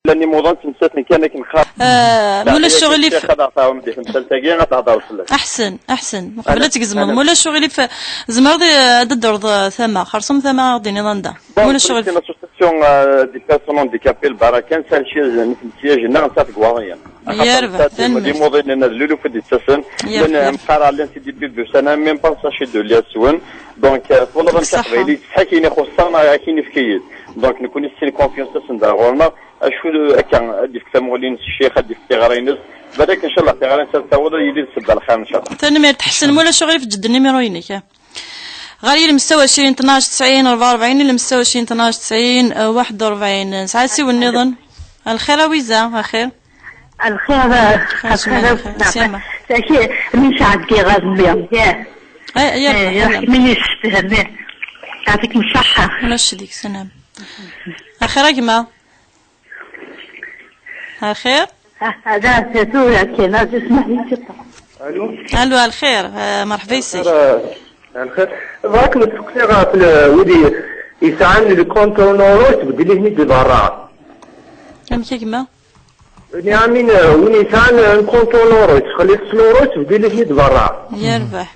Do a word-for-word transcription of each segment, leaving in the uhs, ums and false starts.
Llan imuḍan ttmettaten kan akken xaq. Ah, ma ulac aɣilif. Ad aɣ-tɛawen di temsalt-agi, ad tehder fell-as. Aḥsen, aḥsen. Qbel ad tgezmeḍ. Ma ulac aɣilif, tzemreḍ, eh, ad d-tedreḍ, eh, tama. Xerṣum tama ad d-tiniḍ anda. Ma ulac aɣilif. C'est une association, euh, des personnes handicapées, le Barakan, c'est un siège, c'est un siège, non, ça, c'est Guarien. Yerbeḥ, tanemmirt. Imuḍinen ad luluf i d-ittasen. Yerbeḥ, llan yerbeḥ. Amqara, llan si D P d ussan-a, même pas sachet de liasse-wen. Donc, euh, twalaḍ amek aqbayli yettḥak ayen ixuṣṣan, akken ifka-yi-d. Donc, nekkni sin confiance-asen d ɣur-neɣ. Acu akka, ad d-yefk tamuɣli-ines ccix, ad d-yefk tiɣri-ines. Balak, ncallah, tiɣri-ines ad taweḍ, ad yili d ssebba lxir, ncallah. Tanemmirt, Ḥsen, ma ulac aɣilif, ǧǧed-d nimiru-inek, ah. Ɣer yilem setta u ɛecrin, tnac, tesɛin, rebɛa u rebɛin, yilem setta u ɛecrin, tnac, tesɛin, waḥed u rebɛin. Nesɛa asiwel nniḍen. Lxir a Wiza, axir. Lxir, lxir, lxir, lxir. Sima. Saki, mi sɛeddiɣ a mmi, yah. Eh, yerbeḥ, eh, yerbeḥ. Mi yessefhem, yah. Yeɛṭikem ṣṣeḥḥa. Ulac deg-s, naɛam. Axir a gma. Axir? Ah, هذا ثلاثة كان، هذا اسمه يتقى. ألو. ألو، الخير، آه، مرحبا يسي. الخير، آه، الخير. بغيت نسقسي غا في ال-، ودي يسعان الكونتور نورو تبدليه ني دي برا. أم كيما؟ يعني، آه، وين يسعان الكونتور نورو، تخلي السلورو تبدليه ني دي برا. يربح.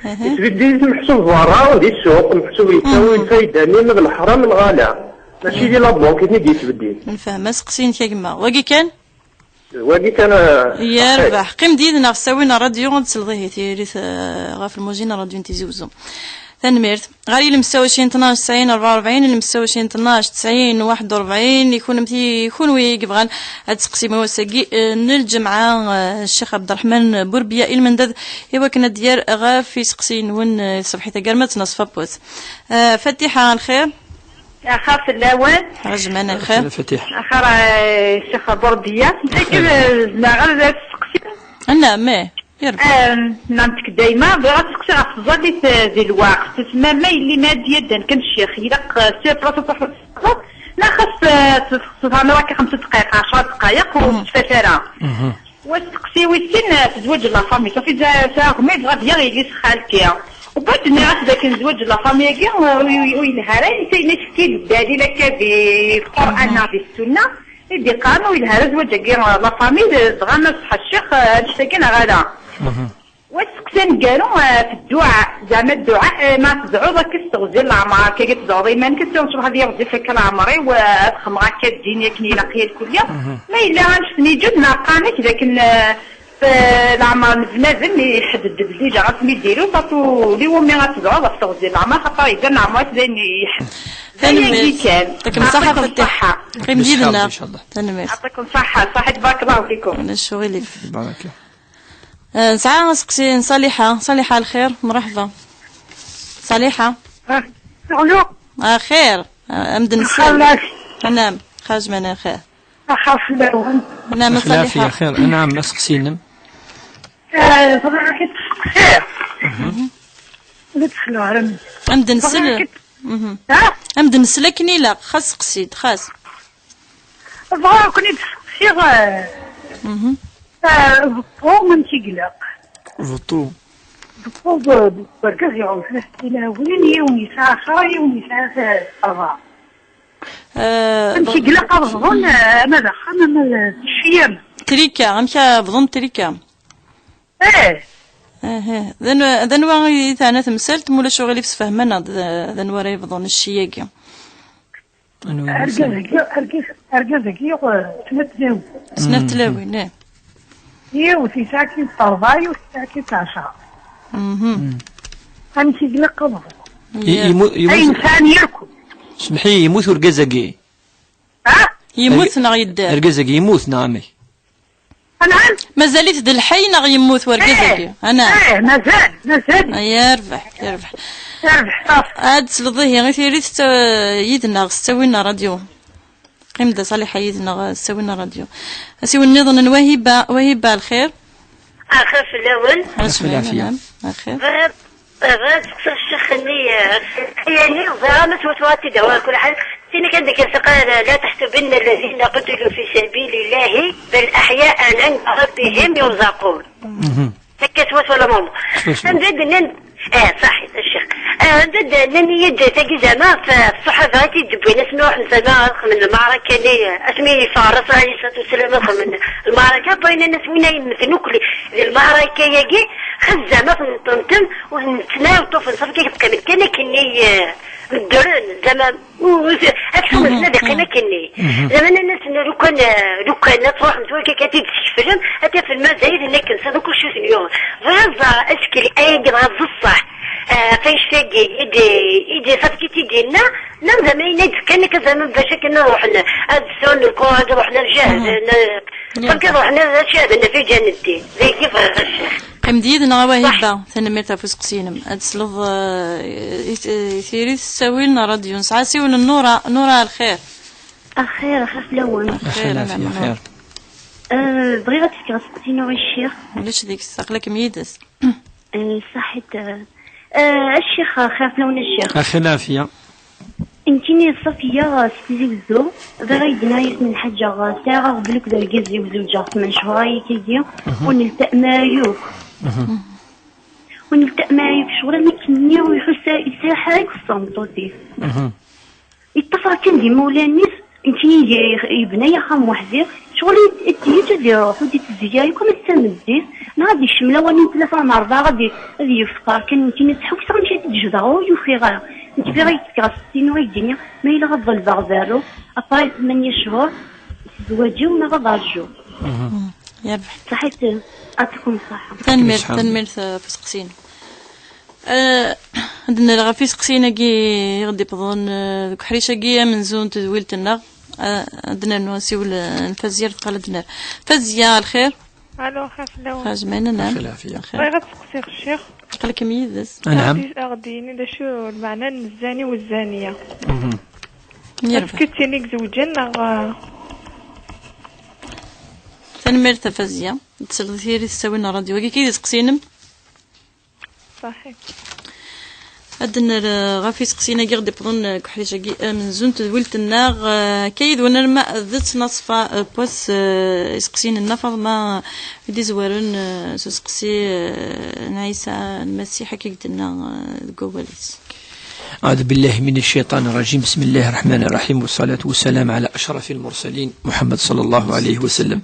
أها. يتبدل محسوب برا، ودي السوق محسوب يساوي الفايدة، من الحرام الغلا. ماشي دي لابونك، كيف يجي يتبدل. نفهم، ما سقسينك يا جماعة. واقي كان؟ واقي كان، آه، يا صحيح. ربح، قيم ديدنا غساوينا راديو، غنتسلضيه تيريث، آه، غا في الموزين راديو نتيزي وزو. تنميرت. غالي المستوى شين تناش تسعين أربعة وأربعين، المستوى شين تناش تسعين واحد وأربعين، يكون متي-، يكون ويقبغان. هاد التقسيم هو ساقي، آه، من الجمعة، آه، الشيخ عبد الرحمن بوربيا المندد، إيوا كنا ديار غا في سقسي نون، آه، صبحي تقرمت نصف بوت. آه، فتيحة الخير. Axir fell-awen. Ḥaǧ Meɛna lxir. Ḥaǧ Meɛna lxir. Axir, eh, Ccix Burbiya. Netta kan, eh, zemreɣ ad as-steqsiɣ. Anɛam, ih, yerbeḥ. Eh, nɛam-tek dayma, bɣiɣ ad steqsiɣ ɣef tẓallit, eh, di lweqt. Tesma ma yelli ma ad yaddan kan ccix, ilaq, eh, s tlata n tṣeḥḥa, neɣ xas, eh, s-, s-, s-, xemsa dqayeq, ɛecra dqayeq, ur tettfat ara. Wa steqsi wis sin, eh, tezweǧ la famille. Safi, za-, sɛiɣ gma yebɣa ad yaɣ yelli-s xalti. Ubaɛd nniɣ-as dakken zweǧ la famille-agi, eh, ur, ur, ur yelha ara, netta yenna-k-id ddalil akka di Lqur'an neɣ di Ssunna, i d-iqqaren ur yelha ara zweǧ-agi, eh, la famille, eh, dɣa ma ṣṣeḥ ccix, eh, annect-agi neɣ ala. Wa steqsi aneggaru, eh, f dduɛa, zeɛma dduɛa, eh, ma tedɛuḍ akka s teɣzi n leɛmer, akka i tedɛuḍ iman-ik, ad tiweḍ ṣṣbeḥ ad yaɣ ɣezzif akka leɛmer-iw, eh, ad xedmeɣ akka ddin akken ilaq yal kulli. Ma yella annect-nni yeǧǧa-d neɣ qqaren-ak dakken, eh, f leɛmer n bnadem iḥedded belli ǧaɣ asmi d-iru, surtout liwumi ad tedɛuḍ ɣef teɣzi n leɛmer, xaṭer yedda leɛmer-is d ayen iḥedded. Tanemmirt. Ayagi kan. Ṭakem ṣaḥa, Ṭakem Fatiḥ. Ṣaḥa. Qqim yid-neɣ. Ncallah. Tanemmirt. Ṭakem ṣaḥa, ṣaḥit, barakallahu fikum. Ulac ccɣel-ik. Baraka. آه، نسعى نسقسي صالحة. صالحة الخير، مرحبا. صالحة. آه، ألو. آه، خير. آه، أمد نسال. خلاص. نعم، خارج من الخير. أخاف لهم. نعم، خلاف يا صالحة. خير. نعم، أسقسينم. آه، صراحة خير. لا تسلو عرم. أمد نسال. صراحة. مهم. ها؟ أمد نسال كني لا، خاص قصيد، خاص. Bɣiɣ ad ken-id-sseqsiɣ, eh, eh, beṭṭu amek i ilaq. Beṭṭu. Beṭṭu, eh, d urgaz iɛum tlata tilawin, yiwen yesɛa ɛecra, yiwen yesɛa, eh, ṛebɛa. Eh, amek i ilaq ad bḍun, eh, ama d axxam, ama d cciyam? Trika, amek ara bḍun trika? Eh. Aha. D anwa, d anwa i teɛna temsalt, ma ulac uɣilif sfehman-aɣ-d d, d anwa ara yebḍun cci-agi? Anwa i argaz-agi, argaz, argaz-agi, eh, snat tlawin. Snat tlawin, eh. Yiwet yesɛa kan ṛebɛa, yiwet yesɛa kan ɛecra. Mhm. Amek i ilaq ad ẓreɣ? I-, imu-, imu-, ayen sɛan yakk. Semḥ-iyi, yemmut urgaz-agi? Ha? Yemmut neɣ yedder? Argaz-agi yemmut neɣ amek? Anɛam? Mazal-it d lḥay neɣ yemmut wergaz-agi? Eh, anɛam. Eh, mazal, mazal. Ay, yerbeḥ, yerbeḥ. Yerbeḥ, ṣafi. Ad tesleḍ ihi i tiririt, eh, yid-neɣ s ttawil n ṛṛadyu. Qqim da Ṣaliḥa yid-neɣ s ttawil n ṛṛadyu. Asiwel nniḍen n Wahiba, Wahiba, lxir? Axir fell-awen. Lxir, lxir. Bɣiɣ, bɣiɣ ad seqsiɣ ccix-nni, eh, ɣef lḥaya-nni, ẓriɣ ma twet-, twet-, ad t-id-awiɣ kul ḥal. Tin kan deg teqqar, لا تحسبن الذين قتلوا في سبيل الله بل أحياء عند ربهم يرزقون. Mhm. Akka twet wala ma. Anda d-nnan, Eh, ṣaḥit, a ccix. Eh, anda d-, nnan-iyi-d tagi zama f-, f ṣṣaḥaba i t-id-wwin, asmi ruḥen zama ad xedmen lmeɛraka-nni, asmi iferres alayhi ṣṣalatu wassalam ad xedmen lmeɛraka, après nnan-as win ay yemmten akk di lmeɛraka-agi, xas zama tenṭentem u nettnaw ṭṭufen ṣafi kan teqqimen kan akken i, eh, meddren, zama u-, u-, aksum-nsen ad iqqim akkenni. Zama nnan-asen, lukan, eh, lukan ad truḥem tura kan ad t-id-teskeflem, ad tafem mazal-iten akken, s kullec ur ten-yuɣen. Bɣiɣ ad ẓreɣ asekli ayagi dɣa d ṣṣeḥ, eh, ɣef annect-agi i d-, i d-, ṣafi i t-id-yenna, neɣ zama yenna-d kan akka zama bac akken ad ruḥen ad sɛun lkuṛaj, ad ruḥen ad jahden, eh, ṣafi ad ruḥen ad cahden ɣef lǧal n ddin. D ayagi bɣiɣ a ccix. Qqim-d yid-neɣ a Wahiba, tanemmirt ɣef useqsi-inem. Ad tesleḍ, eh, i, i tiri s ttawil n ṛṛadyu. Nesɛa asiwel n Nura, Nura, a lxir. Axir, axir fell-awen. Axir, axir, a Nura. Eh, bɣiɣ ad d-fkeɣ aseqsi-inu i ccix. Ulac deg-s, aql-ikem yid-s. Eh, ṣaḥit, eh, eh, a ccix, axir fell-awen a ccix. Axir lɛafiya. Nekkini d Ṣafiya, eh, s Tizi Wezzu, bɣiɣ ad yi-d-tiniḍ yiwet n lḥaǧa, eh, sɛiɣ aɣbel akked urgaz-iw zewǧeɣ tmen cchur ay akkagi, ur nelta'am ara yakk. Ur nelta'am ara yakk, ccɣel am akken-nni ur iḥuss ara, yesɛa ḥaǧa deg tmeṭṭut-is. Yeṭṭafar kan d imawlan-is, nekkini yebna axxam weḥd-i, ccɣel i d-, i d-yeǧǧ ad iruḥ, ur d-ittezzi ara yakk ama d tameddit, neɣ ad ikcem lawan n tlata n rebɛa, ad i-, ad yefqer kan, nekkini ttḥewwseɣ amek ad t-id-jebdeɣ, ur yufiɣ ara. Nekk bɣiɣ ad yi-d-tefkeḍ aseqsi-inu i d-nniɣ, ma yella ad ḍelbeɣ berru, après tmanya cchur, zzwaǧ-iw neɣ ad rǧuɣ. Mm, yerbeḥ. Ṣaḥit, atikum ṣaḥa. Tanemmirt, tanemmirt, eh, ɣef useqsi-inem. Eh, ad d-nerr ɣef iseqsiyen-agi i ɣ-d-iwwḍen, eh, deg uḥric-agi amenzu n tedwilt-nneɣ. Eh, ad d-nernu asiwel, eh, n Fazya, ar teqqal ad d-nerr. Fazya, a lxir. Alo, xir fell-awen. Xir jmaɛna, naam. Lxir, lɛafiya. Lxir. Bɣiɣ ad seqsiɣ ccix. Aql-ikem yid-s. Anɛam. Ad d-, ad d-yini d acu lmeɛna n zzani u zzaniya. Mhm. Yerbeḥ. Est-ce que d tin i izewǧen neɣ, eh? Tanemmirt a Fazya. Ad tesleḍ i tiri s ttawil n ṛṛadyu. Wagi akka i d iseqsiyen-im? Ṣaḥi. Ad d-nerr, eh, ɣef iseqsiyen-agi ɣ-d-iwwḍen, eh, deg uḥric-agi amenzu n tedwilt-nneɣ, eh, akka yid-wen arma d ttnaṣfa, eh, n wass, eh, iseqsiyen n Nna Faḍma i d-izwaren, eh, s useqsi, eh, n Ɛisa Lmasiḥ, akka i d-tenna, eh, deg wawal-is. أعوذ بالله من الشيطان الرجيم. بسم الله الرحمن الرحيم. والصلاة والسلام على أشرف المرسلين محمد صلى الله عليه وسلم.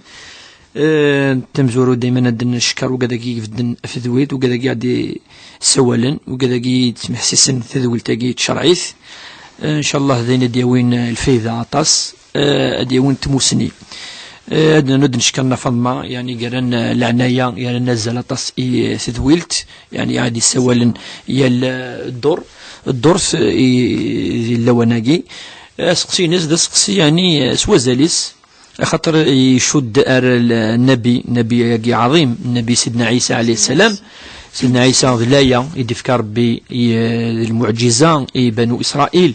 Eh, tamezwarut dayman ad d-neckeṛ ugad-agi ibedden ɣef tedwilt, ugad-agi ad d-ssawalen, ugad-agi d-tmeḥsisen tadwilt-agi tcerɛit. Eh, ncallah d ayen ad d-yawin, eh, lfayda aṭas, eh, ad d-yawin tmusni. Eh, ad n-, ad d-neckeṛ Nna Faḍma, yeɛni, yerran, eh, leɛnaya, yerran azal aṭas i, eh, tedwilt, yeɛni, ad d-ssawalen yal, eh, dduṛ, ddurt, eh, i, di lawan-agi. Eh, aseqsi-ines d aseqsi, yeɛni, eh, s wazal-is, axaṭer icudd ar l-, Nnabi, Nnabi-agi ɛḍim, Nnabi Sidna Ɛisa ɛalayhi ssalam. Sidna Ɛisa d laya i d-ifka Ṛebbi i, d lmuɛǧiza i Banu Isṛayil.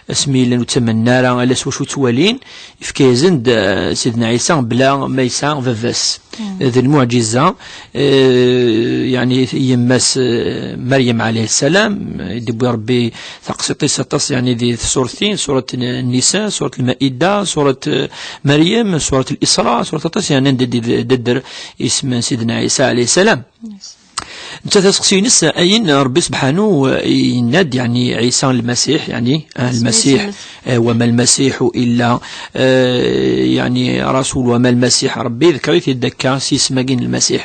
Asmi llan ur ttamen ara ala s wacu ttwalin, ifka-yasen-d, eh, Sidna Ɛisa bla ma yesɛa baba-s. D lmuɛǧiza, eh, yeɛni yemma-s, eh, Meryem ɛalayha ssalam, eh, i d-iwwi Ṛebbi taqsiṭ-is aṭas, yeɛni di tsurtin, surat N-, Nnisa, surat Lmaida, surat, eh, Meryem, surat Lisra, surat aṭas, yeɛni anda i d-, d-, d-, isem n Sidna Ɛisa ɛalayhi ssalam. Netta taseqsi-ines, ayen Ṛebbi sebḥanu, eh, yenna-d, yeɛni Ɛisa Lmasiḥ, yeɛni, eh, Lmasiḥ, eh, وما المسيح إلا, eh, yeɛni rasul, وما المسيح, Ṛebbi iḍker-it-id akka s yisem-agi n Lmasiḥ.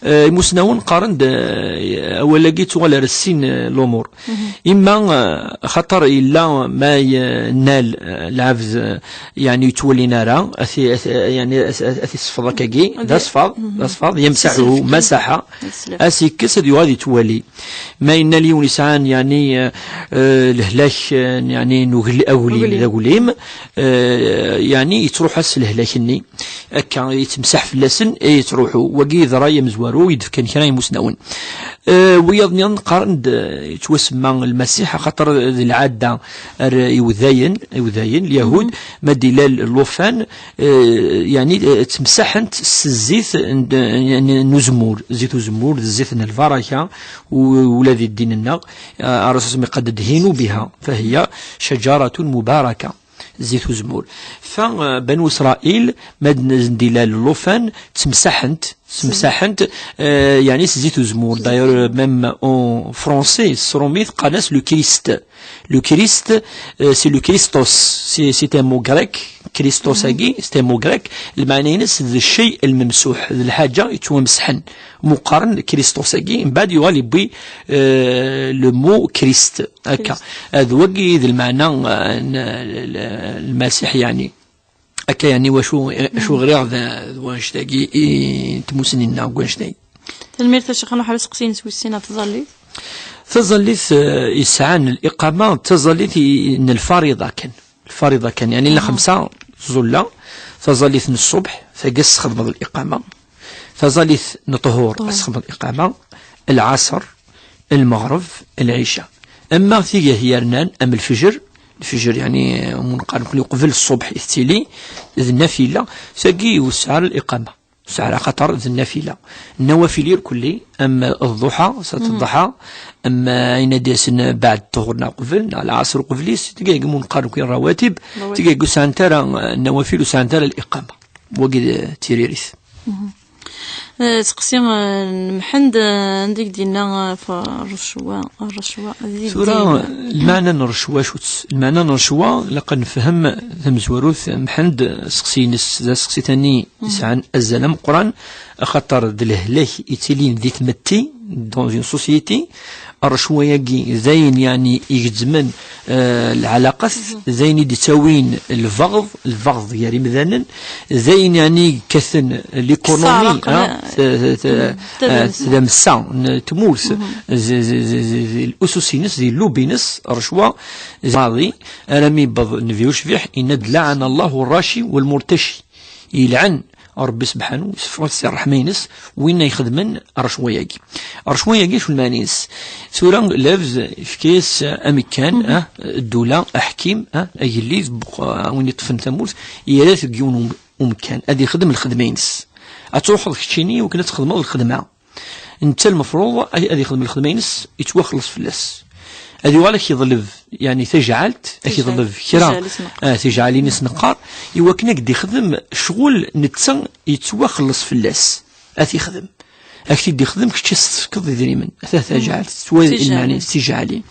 Eh, imusnawen qqaren-d, eh, awal-agi yettuɣal ar sin, eh, lumuṛ. Imma, eh, xaṭer yella ma yennal, eh, lɛebd, eh, yeɛni ur yettwali ara, ad t-, ad t-, yeɛni ad t-, ad t-issefḍ akkagi, d asfeḍ, d asfeḍ, يمسحه مسحة, ad s-ikkes ad yuɣal ad yettwali. Ma yennal yiwen yesɛan, yeɛni, eh, eh, lehlak, eh, yeɛni n ugli-, aglim, d aglim, eh, yeɛni yettruḥ-as lehlak-nni. Akka yettemsaḥ fell-asen, i yettruḥu. Wagi yeḍra-d amezwaru i d-fkan kra n yimusnawen. Eh, wiyaḍ nniḍen qqaren-d, eh, yettwasemma Lmasiḥ, axaṭer d lɛada ar iwdayen, iwdayen, Lyahud, ma d-ilal llufan, eh, yeɛni, eh, ttemsaḥen-t s zzit n, yeɛni, n uzemmur, zzit uzemmur, d zzit n lbaraka, u-, ula di ddin-nneɣ, eh, Ṛṛasul iqad-d: هينوا بها فهي شجرة مباركة. Zzit uzemmur. Fa, eh, Banu Isṛayil, ma d-, d-ilal llufan, ttemsaḥen-t, Semsaḥent, euh, yeɛni s zzit uzemmur. D'ailleurs, même en français, s tṛumit, qqaren-as le Christ. Le Christ, euh, c'est le Christos. C'est, c'est un mot grec. Christos-agi, c'est un mot grec. Lmeɛna-ines d cci lmemsuḥ, d lḥaǧa yettwamesḥen. Mu qqaren Christos-agi, mbeɛd yuɣal yewwi, euh, le mot Christ. Akka. Christ. D wagi d lmeɛna, euh, n, l-, l-, Lmasiḥ, yeɛni. Akka, yeɛni, wacu, acu ɣriɣ d, d wanect-agi i n tmusni-nneɣ, deg wanect-agi. Tanemmirt a Ccix, ad nruḥ ar useqsi-ines wis sin ɣef tẓallit. Taẓallit, eh, yesɛan liqama, d taẓallit i, n lfariḍa kan. Lfariḍa kan, yeɛni, la xemsa ẓulla, taẓallit n ṣṣubḥ, tagi ad s-txedmeḍ liqama. Taẓallit n ṭṭhur, ad s-txedmeḍ liqama. Lɛaṣer, lmeɣreb, lɛica. Ama tigah yernan, am lfejr, lfejr, yeɛni, mu neqqar nekkni uqbel ṣṣubḥ i tettili, d nnafila, tagi ur tesɛi ara liqama. Ur tesɛi ara, axaṭer d nnafila. Nnawafil irkelli, am ḍḍuḥa, ṣalat ḍḍuḥa, am ayen ad d-yasen baɛd ṭṭhur neɣ qbel, neɣ lɛaṣer uqbel-is, tigagi mu neqqar nekkni rawatib, rawatib, tigagi ur sɛant ara, eh, nnawafil, ur sɛant ara liqama. Wagi d tiririt. Eh, seqsi, eh, n Mḥend, eh, anda i k-d-yenna, eh, ɣef rrecwa, rrecwa, d tura, lmeɛna n rrecwa acu-tt? Lmeɛna n rrecwa, ilaq ad nefhem tamezwarut, Mḥend, seqsi-ines, d aseqsi tani yesɛan azal ameqqran, axaṭer d lehlak yettilin di tmetti, dans une société, rrecwa-agi d ayen, yeɛni, igezzmen, eh, lɛalaqat, d ayen i d-ittawin lbeɣḍ, lbeɣḍ gar imdanen, d ayen, yeɛni, yekkaten l'économie, tedamsa n tmurt, lusus-ines, di llub-ines, rrecwa, maḍi, armi yewweḍ Nnbi ucbiḥ, yenna-d: "Laɛana Allahu rraci wal murtaci." Yelɛen Ṛebbi sebḥanu, yessefreḍ si ṛṛeḥma-ines, win ay ixedmen rrecwa-agi. Rrecwa-agi, acu lmeɛna-ines? Tura, labd, yefka-yas amekkan, ah, ddula, aḥkim, ah, agellid, ah, win iṭṭfen tamurt, yerra-t deg yiwen um-, umekkan, ad ixdem lxedma-ines. Ad truḥeḍ keččini, iwakken ad txedmeḍ lxedma. Netta lmefruḍ ad, ad ixdem lxedma-ines, yettwaxelleṣ fell-as. Ad yuɣal ad k-yeḍleb, yeɛni, tajɛalt, ad k-yeḍleb kra, ah, tijɛalin-is neqqar, iwakken ad k-d-ixdem ccɣel netta yettwaxelleṣ fell-as. Ad t-ixdem. Ad k-t-id-ixdem, kečč ad s-tefkeḍ idrimen. Ata tajɛalt, tettwali lmeɛna-ines, tijɛalin.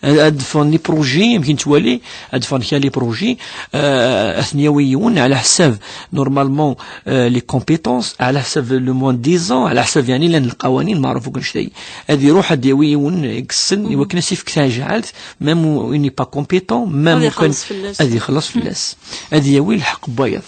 Ad, ad d-ffɣen les projets, amek i nettwali, ad d-ffɣen kra les projets, euh, ad ten-yawi yiwen, ɛla ḥsab, normalement, euh, les compétences, ɛla ḥsab le moins de dix ans, ɛla ḥsab, yeɛni, llan lqawanin, meɛruf akk annect-agi. Ad iruḥ ad d-yawi yiwen, yessen, iwakken ad s-ifk tajɛalt, même u-, il n'est pas compétent, même ad ixelleṣ fell-as. Ad ixelleṣ fell-as. Ad yawi lḥeqq n wayeḍ.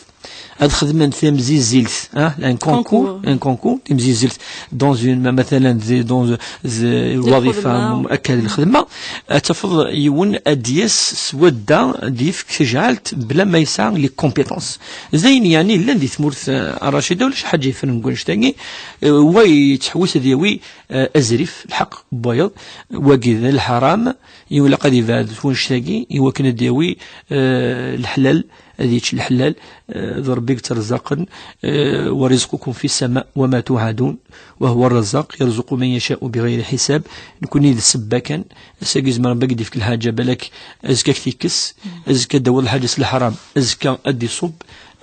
Ad xedmen tamzizilt, ah, un concours, un concours, timzizilt dans une, ma-, مثلا, di, dans, di lwaḍifa, lxedma, akka, di lxedma, ad tafeḍ yiwen ad d-yas s wadda ad d-yefk tajɛalt bla ma yesɛa les compétences. D ayen, yeɛni, llan di tmurt, eh, Racida, ulac ḥaǧa yefren deg wannect-agi, eh, wa yettḥewwis ad yawi, eh, azrif, lḥeqq n wayeḍ, wagi d lḥaram, ilaq ad ibɛed s wannect-agi, iwakken ad d-yawi, eh, leḥlal, ad yečč leḥlal, eh, d Ṛebbi i yettrezaqen, eh, "ورزقكم في السماء وما توعدون وهو الرزاق يرزق من يشاء بغير حساب." Nekkni d ssebba kan, ass-agi zemreɣ ad k-d-ifk lḥaǧa, balak azekka ad k-t-ikkes, azekka ad d-tawiḍ lḥaǧa s leḥram, azekka ad d-iṣubb,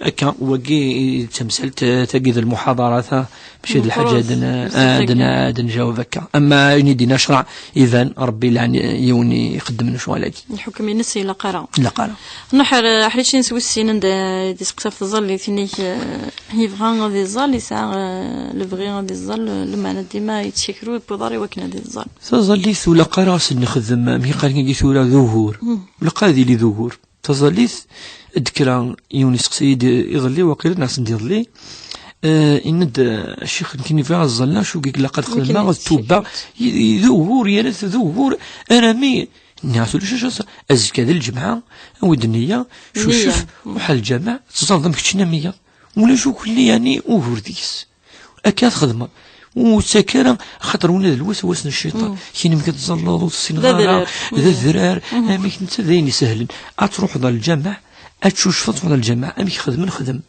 akka, wagi d tamsalt, eh, tagi d lmuḥaḍarat, ah, mačči d lḥaǧa ad n-, ad n-, ad njawaw akka. Ama ayen i d-yenna ccreɛ, iban, Ṛebbi yelɛan yiwen ixeddmen lecɣal-agi. Lḥukm-ines ilaq ara. Ilaq ara. Nruḥ ar, eh, aḥric-ines wis sin, anda i d-iseqsa ɣef tẓallit, inek, eh, yebɣa ad iẓẓal, yesɛa, eh, lebɣi ad iẓẓal, eh, lmeɛna dima yettkekru, yewwiḍ ara i wakken ad iẓẓal. Taẓallit ur ilaq ara ad s-nexdem, amek i qqaren yagi tura, d ugur. Ur ilaq ara ad yili d ugur. Taẓallit, d kra, yiwen iseqsa-yi-d iḍelli, waqila neɣ send iḍelli, eh, yenna-d, eh, ccix, nekkini bɣiɣ ad ẓẓalleɣ, acu i ilaq ad xedmeɣ, d tuba, i, i, d ugur, yerra-t d ugur, arami, nniɣ-as ulac acu, azekka d lǧemɛa, awi-d nniya, cucef, ruḥ ar lǧameɛ, teẓẓalleḍ am keččini am wiyaḍ. Ulac ukelli, yeɛni, ugur deg-s. Akka txedmeḍ. Ur ttak ara, axaṭer winna d lwaswas n cciṭan. Kini mkad tẓalleḍ ur tessineḍ ara, d adrar. Amek netta d ayen isehlen. Ad truḥeḍ ar lǧameɛ, ad tcucfeḍ, truḥeḍ ar lǧameɛ. Amek xedmen, xdem.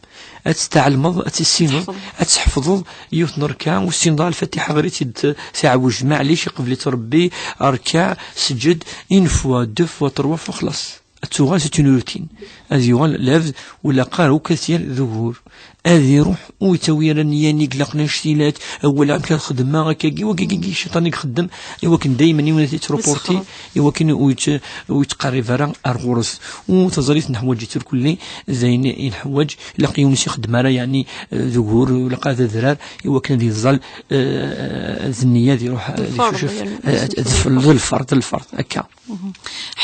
Ad tettɛelmeḍ, ad tissineḍ, ad tḥefḍeḍ yiwet n rrkeɛ, ur tessineḍ ara lfatiḥa, ɣer-itt-id tiɛwejt, maɛlic, iqbel-itt Ṛebbi, rkeɛ, seǧǧed, une fois, deux fois, trois fois, xlaṣ. Ad tuɣal c'est une routine. Ad yuɣal labd, ur ilaq ara akk ad t-yerr d ugur. ad iruḥ, ur yettawi ara nniya-nni ilaqen anect-ilat, awal amek ad xedmeɣ, akkagi, wagi, akkagi, cciṭan i ixeddem, i wakken daymen yiwen ad yettruporti, i wakken ur yett-, ur yettqerrib ara ar ɣur-s. U taẓallit neḥwaǧ-itt irkelli, d ayen i neḥwaǧ, ilaq yiwen ur s-ixeddem ara, yeɛni, eh, d ugur, ilaq ad adrar, i wakken ad yeẓẓal, eh, d nniya ad iruḥ, ad icucef, eh, d lferḍ, d lferḍ, akka.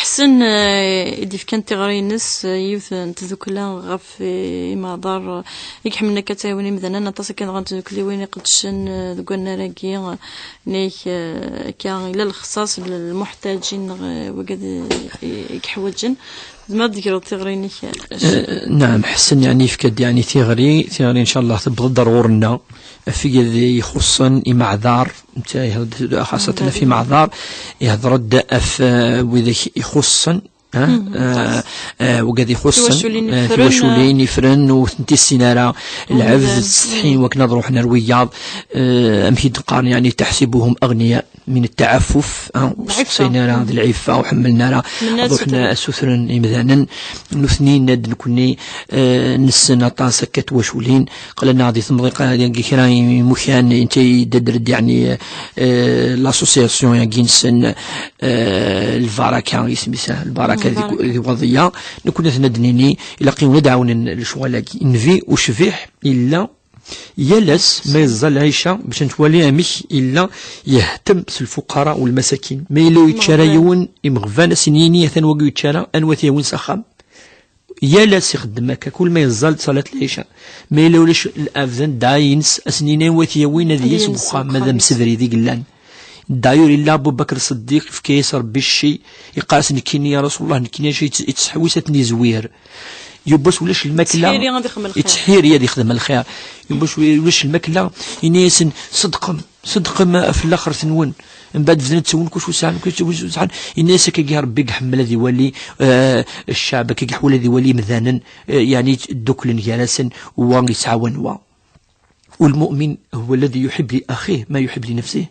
Ḥsen, eh, i d-ifkan tiɣri-ines, eh, yiwet n tdukla ɣef, eh, imeɛḍar, eh, i iḥemmlen akka ad tɛiwen imdanen, aṭas akka dɣa n tdukliwin iqeddcen, eh, deg wannar-agi, eh, nek, eh, akka ila lexṣaṣ, l-, lmuḥtaǧin, neɣ, eh, wigad i, i, i yeḥwaǧen. Tzemreḍ ad d-tegreḍ tiɣri-inek, eh, Eh, naɛam, Ḥsen, yeɛni, yefka-d, yeɛni, tiɣri, tiɣri, ncallah, tewweḍ-d ar ɣur-nneɣ, ɣef wigad ixuṣṣen imeɛḍar, netta ihedder-d xaṣṣatan ɣef imeɛḍar, ihedder-d ɣef, eh, widak ixuṣṣen, eh, eh, eh, wigad ixuṣṣen, tiwaculin eh, ifren, tiwaculin ifren, ur tent-issin ara, lɛebd, ttsetḥin wakken ad ruḥen ar wiyaḍ, eh, amek i d-qqaren, yeɛni, تحسبهم أغنياء من التعفف, eh, ur seqsayen ara d lɛiffa, ur ḥemmlen ara ad ruḥen ad sutren imdanen. Nutni yenna-d, nekkni, eh, nessen aṭas akka n twaculin, qlan-aɣ di temḍiqa-agi kra n imukan, netta yedder-d, yeɛni, eh, l'association-agi-nsen, eh, Lbaraka, isem-is, eh, Lbaraka di, di Waḍiya. Nekkni ad ten-ad-nini, ilaq-awen ad ɛawnen lecɣal-agi. Nnbi ucbiḥ illa yal ass ma yeẓẓa lɛica bac ad nettwali amek yella yehtem s lfuqara u lmasakin. Ma yella ur yečči ara yiwen imeɣban, ad s-nini atan wagi ur yečči ara, anwa t-yawin s axxam? Yal ass ixeddem akka, kul ma yeẓẓal ṣalat lɛica. Ma yella ulac, abdan dɛa-ines, ad s-nini anwa t-yawin ad yens deg uxxam, ma d amsebrid i yellan. D'ailleurs, yella Abu Bakr Ṣeddiq, yefka-yas Ṛebbi cci, yeqqar-as, nekkini, ya Rasulullah, nekkini acu yettseḥwis ad ten-izwir. Yiwwas ulac lmakla, yettḥiri ad ixdem lxir. Yettḥiri ad ixdem lxir. Yiwwas ulac lmakla, ini-yasen, ṣeddqem, ṣeddqem ɣef laxert-nwen. Mbeɛd bdan ttawin kuc ur sɛan, kuc ur sɛan. Ini-as, akkagi Ṛebbi iḥemmel ad iwali, eh, cceɛb, akkagi iḥemmel ad iwali imdanen, eh, yeɛni dduklen gar-asen, wa yettɛawan wa. والمؤمن هو الذي يحب لأخيه ما يحب لنفسه،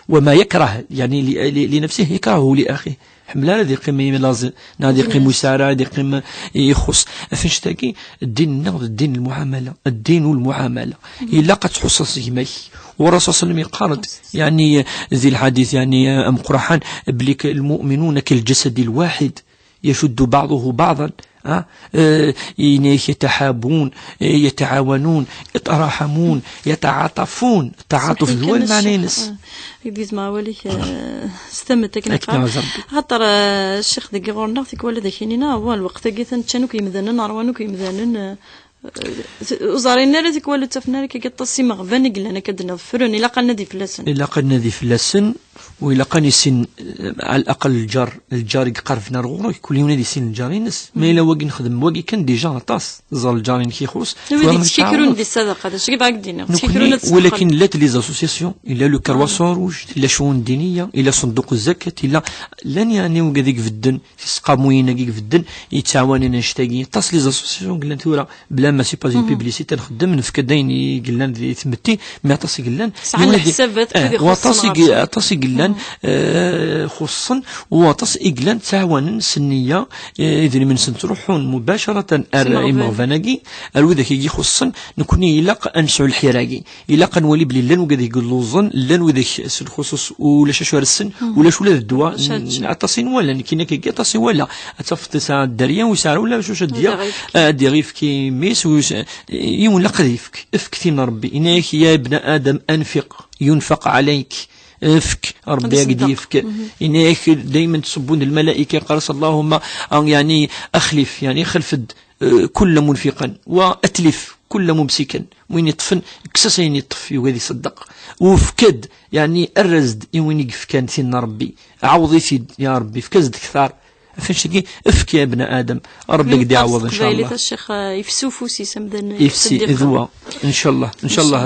وما يكره، يعني، ل-، ل-، لنفسه يكرهه لأخيه. Ḥemmel ara ad yeqqim i laẓ, neɣ ad yeqqim wis ara, ad yeqqim ixuṣ. Ɣef annect-agi, ddin-nneɣ d ddin n lmuɛamala. Ddin u lmuɛamala. Ilaq ad tḥusseḍ s gma-k. U Rasul sallam yeqqar-d, yeɛni, di lḥadit, yeɛni, ameqqran, belli المؤمنون كالجسد الواحد. يشد بعضه بعضا، ها؟ آه، إليك يتحابون، آه، يتعاونون، يتراحمون، يتعاطفون. التعاطف صحيح، هو كان المعنى الشيخ، ينس. آه، يديز مع واليك، آه، استمت، لكن أكيد قال، نعم، زربي. خاطر، آه، الشيخ دقي غورنا، في كل ذاك ينينا، هو الوقت دقي ثان تشانوك يمدنن، أروانوك يمدنن، آه، آه، وزارين ناري ذيك والو تفناري كي قطة سي مغبان يقلنا كدنا فرون، إلا قالنا دي فلاسن. إلا قالنا دي فلاسن، وإلا كان يسين، آه، على الأقل الجار، الجار يقربنا لغورو، كل يوم يسين الجار ينس. ما إلا واقي نخدم، واقي كان ديجا عطاس، زال الجار ينكي يخص. ويدي تشكيكرون دي الصدقة، هذا شكي بعد دينا. تشكيكرون ولكن لا لي زاسوسياسيون، إلا لو كرواسون روج، إلا شؤون دينية، إلا صندوق الزكاة، إلا لن يعني وقاعد يقفدن، في سقاموين يقفدن، يتعاونين نشتاقين. تصل لي زاسوسياسيون، قلنا ثورة، بلا ما سي با اون بيبليسيتي نخدم، نفك داين يقلان ذي ثمتي، مي عطاس يقلان. سعى يولي الحسابات آه، كذي خصنا وعطاس يق-، عطاس يقلان، آه، خصن، وعطاس يقلان تعاونن سنية، آه، إذن من سنتروحون مباشرة أر إمغفاناكي، أر وذاك يجي خصن، نكوني إلاق أنسعو الحيراكي، إلاق نولي بلي لان وقد يقول لوزن، لان وذاك سنخصص ولا شاشو السن، ولا شو لا الدواء، عطاسين ولا، نكينا كي عطاسين ولا، أتصفت ساعة الدريا وساعة ولا شو شديا، آه، دي غيف كي ميس وس-، يولق ذيفك، افك ثين ربي، إناك يا ابن آدم أنفق، ينفق عليك، افك، ربي يقدي يفك. إناك دايما تصبون الملائكة، قال اللهم، آه، يعني، أخلف، يعني، خلفد، آه، كل منفقا، وأتلف كل ممسكا. وين يطفن، كسس ين يطف، يوغادي يصدق. وفكد، يعني، الرزد، إي وين يقف كان ثين ربي. عوضي سيد، يا ربي، فكزد كثار. Ɣef wannect-agi, efk ya bna Adem, Rebbi ad k-d-iɛawweḍ, ncallah. Ɣef teqbaylit, a ccix, yefsi ufus-is amdan. Yefsi, d wa, ncallah, ncallah,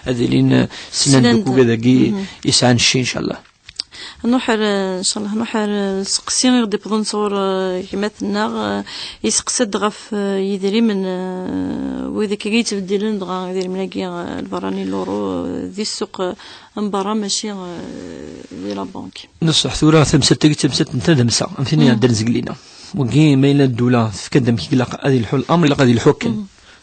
ad ilin, eh, slan deg ugad-agi yesɛan cci, ncallah. Nruḥ ar, ncallah, nruḥ ar, eh, seqsi i ɣ-d-iwwḍen sɣur, eh, gma-tneɣ, eh, yesteqsa-d ɣef, eh, yidrimen, eh, wid akka i yettbeddilen dɣa idrimen-agi, eh, lberrani, l'euro, eh, di ssuq, eh, n berra, mačči, eh, di la banque. Neṣṣeḥ, tura tamsalt-agi d tamsalt n tadamsa, am tin iɛeddan zgelina. Wagi, ma yella ddula tefka-d amek i ilaq ad yelḥu l'amr, ilaq ad yelḥu akken.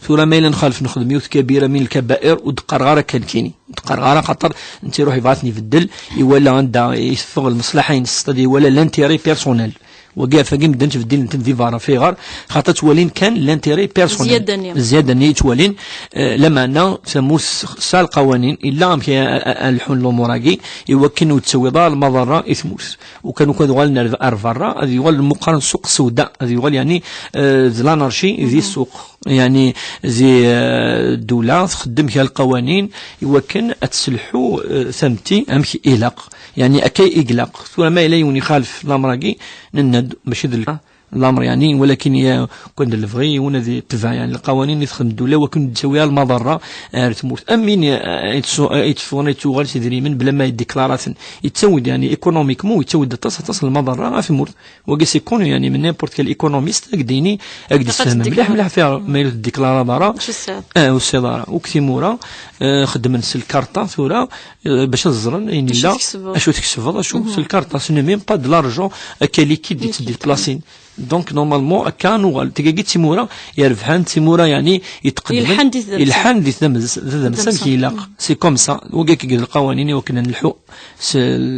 Tura ma yella nxalef nexdem yiwet kabira min lkabair, ur d-qqareɣ ara akka nekkini. Ur d-qqareɣ ara xaṭer netta iruḥ yebɣa ad ten-ibeddel, iwala anda iteffeɣ lmeṣlaḥa-ines, c'est-à-dire iwala l'intérêt personnel. Wagi ɣef wagi medden ttbeddilen-ten di berra. Fiɣer? Xaṭer ttwalin kan l'intérêt personnel. Zzyada-nni. Zzyada-nni i ttwalin, eh, lameɛna tamurt s lqawanin, illa amek a, a, a lḥun lumuṛ-agi, iwakken ur d-ttawiḍ ara lmaḍerra i tmurt. Ukan, ukan ad uɣalen ar, ar berra, ad yuɣal lmuqar n ssuq sewda, ad yuɣal, yeɛni, eh, d l'anarchie di ssuq. Yeɛni, di, eh, ddula txeddem kra lqawanin iwakken ad tselḥu, eh, tametti amek ilaq. Yeɛni, akka i ilaq. Tura ma yella yiwen ixalef lamer-agi, nenna-d mačči d l-, lamer, yeɛni, walakin ya-, kan d lebɣi yiwen ad itbeɛ, yeɛni, lqawanin i txeddem ddula iwakken ur d-ttawi ara lmaḍerra ar tmurt. Am win, eh, yettsu-, eh, yetteffɣen, yettuɣal s idrimen bla ma yeddiklaṛ-aten. Yettawi-d, yeɛni, économiquement, yettawi-d aṭas, aṭas n lmaḍerra ar tmurt. Wagi c'est connu, yeɛni, من n'importe quel économiste, ad k-d-yini, ad k-d-yessefhem mliḥ, mliḥ, fiɣer ma ur t-id-déclaré ara. Acu tesɛiḍ? Ah, ur tesɛiḍ ara. Akk timura, eh, xeddmen s lkarṭa tura, eh, bac ad ẓren ayen yella, acu tkesbeḍ, acu, s lkarṭa, ce n'est même pas de l'argent, akka liquide, yetteddi d plasin. Donc, normalement, akka nuɣal. Tigagi d timura irebḥen, d timura, yeɛni, yetqedmen, yelḥan di tdamsa. Yelḥan di tdamsa, di tdamsa amek ilaq. C'est comme ça. Wagi akka d lqawanin i wakken ad nelḥu s,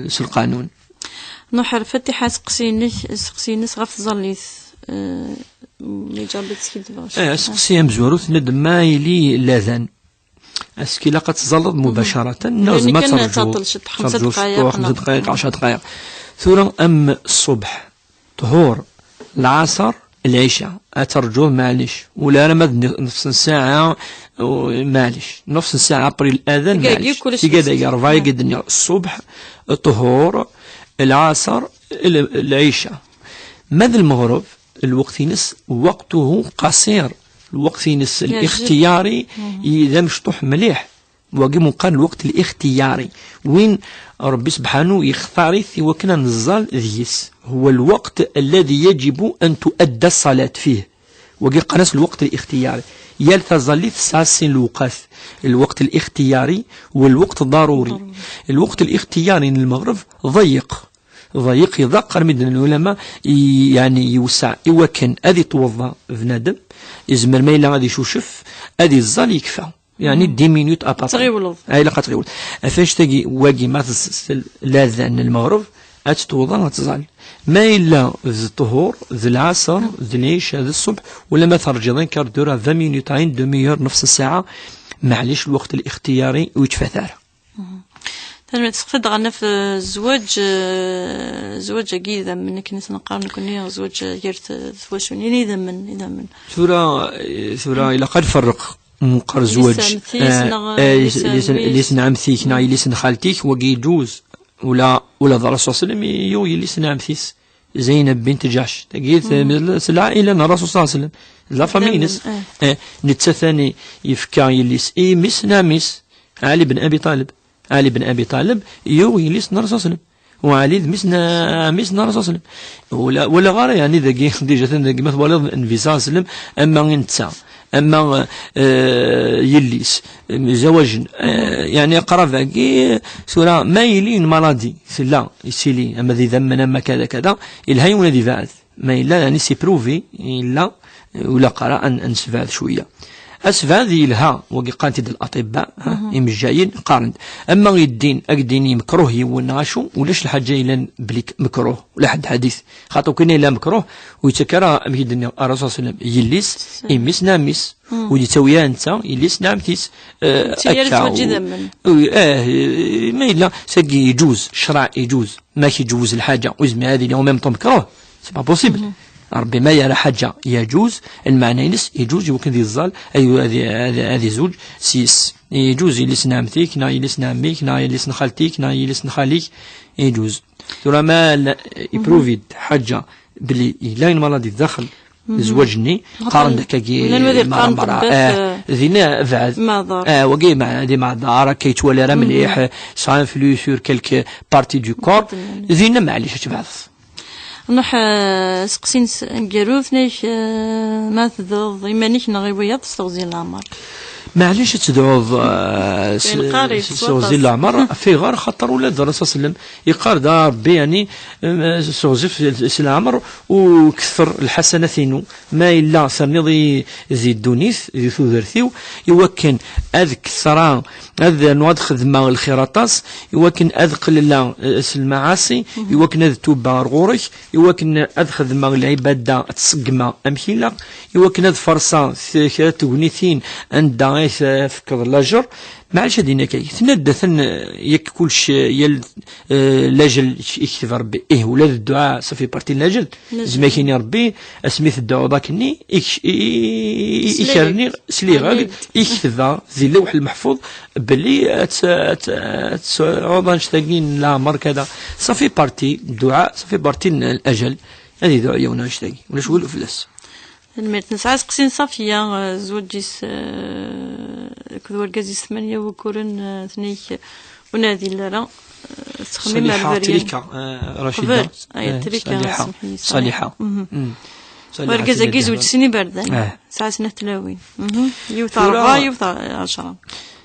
s lqanun. Nuḥ ar Fatiḥa, aseqsi-inek, aseqsi-ines ɣef tẓallit. Eh, ma iǧerreb ad teskidbeɣ. Eh, aseqsi amezwaru, tenna-d ma yili ladan, est-ce que ilaq ad tẓalleḍ mubacaratan, neɣ zemreɣ ad terǧuḍ? Terǧuḍ cwiṭ, xemsa dqayeq, ɛecra dqayeq. Tura am ṣṣubḥ, ṭhur, lɛaṣer, lɛica, ad terǧuḍ, maɛlic. Ula ara ma d nef-, nefs n ssaɛa, u-, maɛlic. Nefs n ssaɛa après l'adan, maɛlic. Tigad-agi, rebɛa-agi d-nniɣ, ṣṣubḥ, ṭhur, lɛaṣer, l-, lɛica. Ma d lmeɣreb, lweqt-ines, وقته قصير. Lweqt-ines, lixtiyari, i-, d amecṭuḥ mliḥ. Wagi meqqar lweqt lixtiyari. Win Rebbi sebḥanu yextar-it i wakken ad neẓẓal deg-s. هو الوقت الذي يجب أن تؤدى الصلاة فيه. Wagi qqaren-as lweqt lixtiyari. Yal taẓallit tesɛa sin lewqat. Lweqt lixtiyari, u lweqt ḍaruri. Lweqt lixtiyari n lmeɣreb ḍeyyeq. Ḍeyyeq, iḍaq, armi d-nnan lɛulama, i-, yeɛni yewseɛ i wakken ad itweḍḍa bnadem, izmer ma yella ad icucef, ad iẓẓal, yekfa. Yeɛni dix minutes à peu près. Tɣiwleḍ. Ah, ilaq ad tɣiwleḍ. Ɣef annect-agi, wagi ma tessel ladan n lmeɣreb, ad tettweḍḍa, ad tẓall. Ma yella d ṭhur, d lɛaṣer, d lɛica, d ṣṣubḥ, wala ma terǧiḍ un quart d'heure, vingt minutes, une demi-heure, nefs ssaɛa, maɛlic, lweqt lixtiyari ur yettfat ara. Tanemmirt. Seqsi-d ɣer naf, eh, zzwaǧ, eh, zzwaǧ-agi idammen, akken i s-neqqar nekkni, zzwaǧ gar t-, twacunin, idammen, idammen. Tura, eh, tura ilaq ad nferreq meqqar zzwaǧ. Yelli-s n ɛemti-s, eh, neɣ, eh, yelli-s n ɛemti-k neɣ yelli-s n xalti-k, wagi yeǧuz. Ula, ula d Rasul sallam yuɣ yelli-s n ɛemti-s. Zeynab bint Ǧaḥc. Tagi, s lɛaila n Rasul sallallahu alayhi wa sallam. D la famille-ines. Eh, netta tani yefka yelli-s i mmi-s n ɛemmi-s, Ali ben Abi Talib. Ali ben Abi Talib yuɣ yelli-s n Rasul sallam. U Ali d mmi-s n ɛemmi-s n Rasul sallam. Wala, wala ɣara, yeɛni, dagi, déjà atan dagi, ma twaliḍ Nnbi sallallahu alayhi wa sallam, ama i netta, ama, eh, yelli-s, mzawajen, eh, yeɛni, aqrab-agi, tura, ma yili une maladie, tella, yettili, ama d idammen, ama kada, kada, yelha yiwen ad ibɛed. Ma yella, yeɛni, c'est prouvé, yella, ula qqara ad, ad nesbɛed cwiya. Asebɛed yelha, wagi qqaren-t-id l'aṭibba, ha, imejjayen, qqaren-d. Ama yeddin, ad k-d-yini mekruh yiwen neɣ acu, ulac lḥaǧa yellan belli k-, mekruh, ula ḥedd ḥadit. Xaṭer kan yella mekruh, ur yettak ara, amek i d-nniɣ, Rasul sallam, yelli-s, i mmi-s n ɛemmi-s, ur d-yettawi ara netta, yelli-s n ɛemti-s, eh, akka, zzwaǧ idammen. Eh, ma yella, sagi yeǧuz, ccreɛ yeǧuz. Ma k-iǧewwez lḥaǧa, ur yezmir ad yili en même temps mekruh, c'est pas possible. Rebbi ma yerra ḥaǧa yeǧuz, lmeɛna-ines yeǧuz i wakken ad yeẓẓal, ay-, ad, ad, ad izewǧ s yis. Yeǧuz yelli-s n ɛemti-k, neɣ yelli-s n ɛemmi-k, neɣ yelli-s n xalti-k, neɣ yelli-s n xali-k, yeǧuz. Tura ma la-, ipruvi-d ḥaǧa belli yella une maladie daxel zzwaǧ-nni, qqaren-d akkagi, llan wid yeqqaren mara, tebbat, eh, dinna bɛed. Maɛḍar. Eh, wagi ma-, di maɛḍar, akka yettwali ara mliḥ, eh, ça influe sur quelques parties du corps. Dinna maɛlic, ad tebɛed. Nruḥ, eh, seqsi-ines aneggaru, tenna-ak, eh, ma tedreḍ iman-ik neɣ i wiyaḍ s teɣzi n leɛmer? Maɛlic ad tedɛuḍ, eh, s- Yenqer-it s- s uɣzif n leɛmer. Ɣef ayɣer? Xaṭer ula d Ṛṛasul ṣalla Llahu ɛalayhi wa sallam yeqqar-d: "A Ṛebbi, yeɛni, eh, s uɣzif s leɛmer u kter lḥasanat-inu, ma yella terniḍ-iyi di ddunit, di tudert-iw, iwakken ad kteṛ, ad rnuɣ ad xedmeɣ lxir aṭas, iwakken ad qellleɣ, eh, s lmaɛaṣi, iwakken ad tubeɣ ɣer ɣur-k, iwakken ad xedmeɣ lɛibada, ad tt-ṣeggmeɣ amek ilaq, iwakken ad farṣeɣ s kra n tegnitin anda ay tefkeḍ lajer." Maɛlic ad d-yini akka, tenna-d atan, eh, yak kullec, eh, yal, eh, lajel i yekteb Ṛebbi. Ih, ula d dduɛa, ça fait partie n lajel. Lajel. Zma k-ini Ṛebbi, asmi tedduɛuḍ akkenni, ik-, i- i- i- Sliɣ. Ikerni, sliɣ-ak, Amin. I ketbeɣ di Lawḥ Lmeḥfuḍ belli ad t-, ad t-, ad tesɛuḍ annect-agi n leɛmer kada. Ça fait partie n dduɛa, ça fait partie n lajel. Ad idɛu yiwen annect-agi. Ulac wul fell-as. Tanemmirt. Nesɛa aseqsi n Safiya, eh, zzwaǧ-is, eh, akked wergaz-is tmanya wukuren, eh, tneyk ur nɛdil ara, eh, tettxemmim ar Ṣaliḥa, beryan. Trika, eh, Racida. Qbel, ay, eh, Trika, Ṣaliḥa. Semḥ-iyi, Ṣaliḥa. Ṣaliḥa. Mhm. Mm. Ṣaliḥa, wergaz-agi Sidi zewǧ Ḥmed. Sin iberdan. Eh. Tesɛa snat tlawin. Mhm. Yiwet tura ṛebɛa, yiwet ɛecṛa.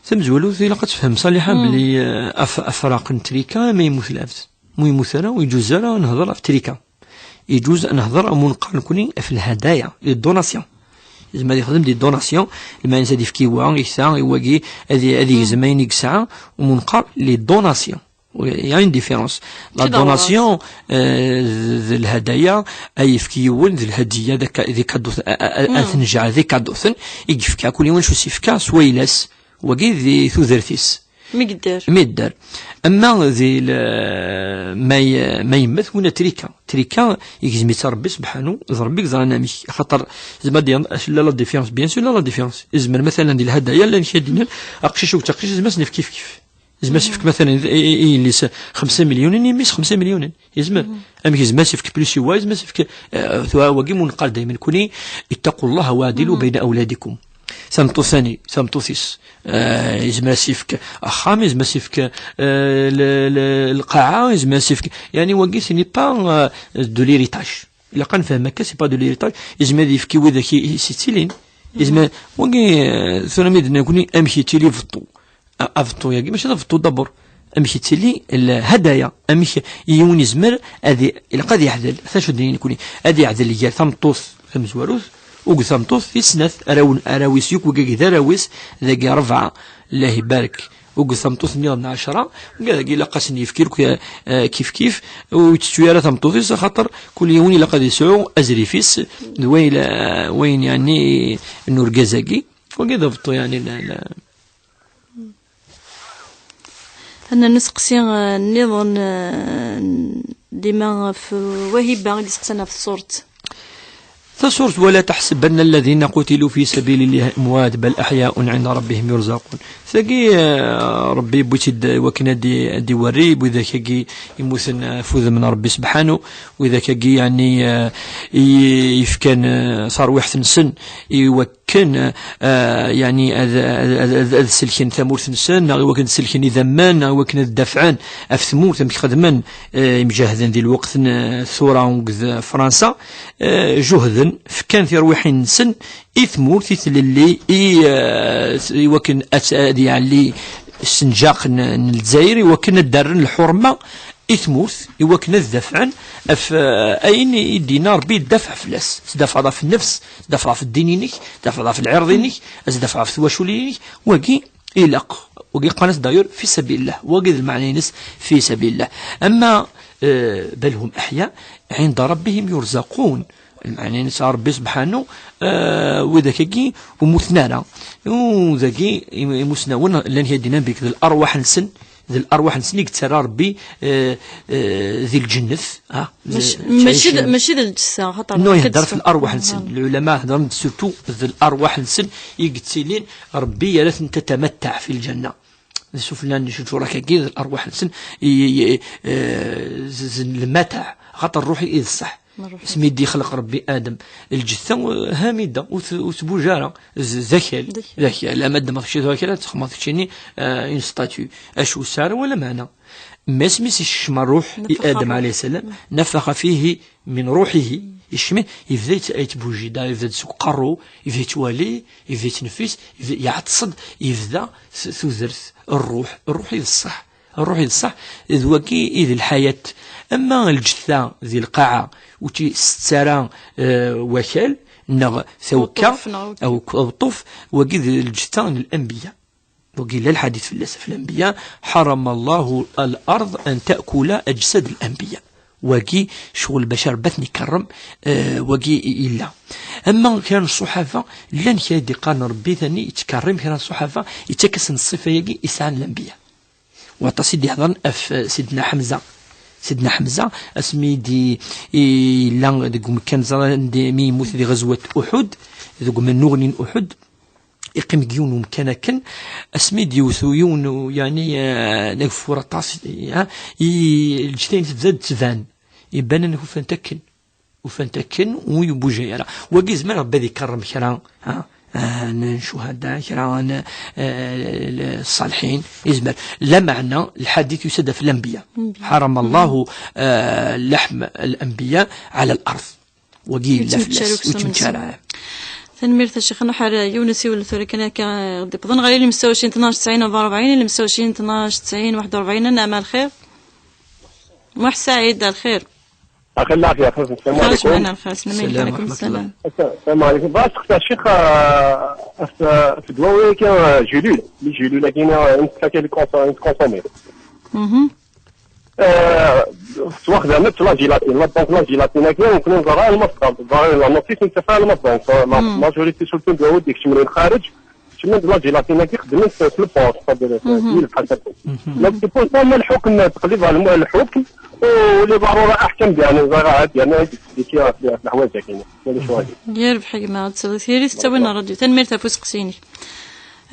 Tamezwarut, ilaq ad tefhem Ṣaliḥa belli, eh, af-, afraq n Trika ma yemmut lɛebd. Ma yemmut ara, ur yeǧuz ara ad nehḍer ɣef Trika. Yeǧuz ad nehḍer am unqar nekni ɣef lhadaya, les donations. Yezmer ad yexdem des donations, lmeɛna ad yefk i wa, i kta, i wagi, ad i-, ad yegzem ayen i yesɛa, u ma neqqar les donations. Il y a une différence. La donation, euh, d, d lhadaya, ad yefk yiwen, d lhadiya, d ka-, d ikadusen, a, a, a, ad tenjeɛ d ikadusen, i yefka, kul yiwen s uss yefka, s wayla-s, wagi di tudert-is. Mi yedder. Mi yedder. Ama di le-, ma y-, ma yemmet win a Trika. Trika, yegzem-itt Ṛebbi subḥanu, d Ṛebbi i yeẓran amek. Axaṭer, zma d-, la, la différence, bien sûr, la, la différence. Izmer, matalan, di lhadaya, llan kra d-yennan, aqcic u d taqcict, zma s-nefk kif kif. Zma s-ifk, matalan, i, i, i yelli-s xemsa milyunin, i mmi-s xemsa milyunin. Yezmer. Amek yezmer s-ifk plus i wa, yezmer s-ifk, eh, tura wagi mu neqqar daymen kuni, اتقوا الله واعدلوا بين أولادكم. Tameṭṭut-nni, tameṭṭut-is, eh, yezmer ad s-ifk axxam, yezmer ad s-ifk, eh, le, le, lqaɛa, yezmer ad s-ifk, yeɛni wagi, ce n'est pas, eh, de l'héritage. Ilaq ad nefhem akka, c'est pas de l'héritage. Yezmer ad yefk i widak i, i s-yettilin. Yezmer, wagi, eh, tura mi d-nekni, amek yettili beṭṭu? A-, abeṭṭu-yagi, mačči d abeṭṭu d'abord. Amek yettili lhadaya? Amek yiwen yezmer ad i-, ilaq ad yeɛdel, ata acu d-nini nekni, ad yeɛdel gar tameṭṭut tamezwarut, u deg tameṭṭut tis snat, araw-, arraw-is yakk, wigagi d arraw-is, dagi rebɛa, Allah ibarek, u deg tameṭṭut nniḍen ɛecṛa, wigagi ilaq ad sen-yefk irk, eh, kif kif, u yettettu ara tameṭṭut-is, axaṭer kul yiwen ilaq ad yesɛu azrif-is, d wayen, wayen yeɛni n urgaz-agi, wagi d abeṭṭu yeɛni, la, la, Ad nernu aseqsi, eh, nniḍen, eh, dima ɣef Wahiba i d-iseqsan ɣef tṣurt. Taṣurt: "ولا تحسبن الذين قتلوا في سبيل الله أموات بل أحياء عند ربهم يرزقون." Tagi, eh, Ṛebbi yewwi-tt-id i wakken ad d-, ad d-iwerri widak-agi yemmuten, eh, ɣef wudem n Ṛebbi subḥanu, widak-agi, yeɛni, eh, i yefkan, eh, tarwiḥt-nsen i wak-, akken, eh, yeɛni ad, ad, ad, ad, ad selken tamurt-nsen, neɣ i wakken ad selken idammen, neɣ i wakken ad dafɛen ɣef tmurt, amek xedmen, eh, imjahden di lweqt n, eh, tura deg Fransa, eh, juhden, fkan tirwiḥin-nsen i tmurt, i tlelli, i, eh, s-, i wakken ad, ad iɛelli ssenǧaq n, n Lezzayer, i wakken ad d-rren lḥurma i tmurt, i wakken ad dafɛen ɣef, eh, ayen i d-yenna Ṛebbi, yeddafeɛ fell-as. Tdafɛeḍ ɣef nnefs, tdafɛeḍ ɣef ddin-inek, tdafɛeḍ ɣef lɛirḍ-inek, ad tdafɛeḍ ɣef twaculin-inek, wagi ilaq. Wagi qqaren-as d'ailleurs fi sabilillah. Wagi d lmeɛna-ines fi sabilillah. Ama, eh, بل هم أحياء عند ربهم يرزقون. Lmeɛna-ines, Ṛebbi subḥanu, eh, widak-agi ur mmuten ara. U dagi, im-, imusnawen llan kan dinamik d larwaḥ-nsen, d larwaḥ-nsen i yettarra Ṛebbi, eh, eh, di lǧennet, ha? Mac-, maci d, maci d lǧessa, xaṭer no, ihedder f larwaḥ-nsen. Lɛulama heddren-d surtout d larwaḥ-nsen i yettilin, Ṛebbi yerra-ten تتمتع في الجنة. D sufella n ccjuṛa-agi d larwaḥ-nsen i, i, eh, z-, z-, lmataɛ, xaṭer ṛṛuḥ i d ṣṣeḥ. Asmi d-ixleq Rebbi Adam, lǧetta, eh, hamida, ur t-, ur tbuj ara, d, d akal. D akal. D akal. Ama d-, ma teččiḍ akal, ad texmaḍ keččini, eh, une statue. Acu sara wala meɛna. Mais asmi s-yekcem ṛṛuḥ i Adam alayhi salam, nafaxa fihi min ruḥihi, yekcem-it, yebda yet-, yettbuji, da yebda-d seg uqerru, yebda yettwali, yebda yettneffis, yebda yeɛṭes-d, yebda s-, tudert, ṛṛuḥ, ṛṛuḥ i d ṣṣeḥ. Ṛṛuḥ i d ṣṣeḥ, d wagi i d lḥayat. Ama lǧetta di lqaɛa, ur tt-isett ara, eh, wakal, neɣ tawekka, aweṭṭuf, neɣ aweṭṭuf, wagi d lǧetta n lanbiya. Wagi yella lḥadit fell-as, ɣef lanbiya, حرم الله الأرض أن تأكل أجساد الأنبياء. Wagi, ccɣel bac Rebbi ad ten-ikerrem, eh, wagi i-, yella. Ama kra n ṣṣuḥaba, llan kra i d-iqqaren Rebbi tani, yettkerrim kra n ṣṣuḥaba, yettak-asen ṣṣifa-yagi i sɛan lanbiya. Waṭas i d-iheḍren ɣef, eh, Sidna Ḥemza. Sidna Ḥemza, asmi i d-, i-, yella deg umkan, ẓran anda mi yemmut di ɣezwat Uḥud, deg umennuɣni n Uḥud, iqqim deg yiwen umkan akken, asmi d-yewwet yiwen u-, yeɛni, eh, d ageffur aṭas, eh, i lǧetta-ines tebda d-tban. Iban anek ufan-t akken. Ufan-t akken, ur yebbuǧay ara. Wagi yezmer Rebbi ad ikerrem kra, ha? Ah, n ccuhada, kra n, eh, ṣṣaliḥin, yezmer. Lameɛna, lḥadit yusa-d ɣef lanbiya. Anbiya. حرم الله, eh, لحم الأنبياء على الأرض. Wagi yella fell-as, ur yettmeččar ara. Tanemmirt a Ccix Nuḥ. Ar yiwen usiwel tura kan akka, eh, d-iwwḍen ɣer ilem setta u ɛecrin tnac tesɛin waḥed u rebɛin, ilem setta u ɛecrin tnac tesɛin waḥed u rebɛin. Anɛam, a lxir. Muḥ Saɛid, a lxir. Axi lɛafya, xaṣ, السلام عليكم. Xaṣ, meɛna lxir, s nnmir. السلام عليكم ورحمة الله. السلام عليكم. بغيت نسقسي الشيخ, آه، في، في الدواوين كاين جيلول، لي جيلول كاين، آه، كاين لي كونسو-، كونسومي. مهم. آه، سواء خدمت لا جيلاتين، لا، دونك لا جيلاتين كاين، يمكن نزرع المصدر، نزرع المصدر، نتفاعل المصدر، دونك لا ماجوريتي سورتو دواوين ديك شمرين خارج، شمن لا جيلاتين كي خدمت في البوست، صافي، مهم. هي الحاجة. مهم. دونك سي بور سا، هما الحكم، تقليد على الم-، الحكم، ولي ضرورة أحكم بأن الزراعة ديالنا هذيك في الحوايج كاينة. ماليش واجد. يا ربحي ما غتسوي ثيري تستوينا الراديو. تنميرت أفوس قسيني.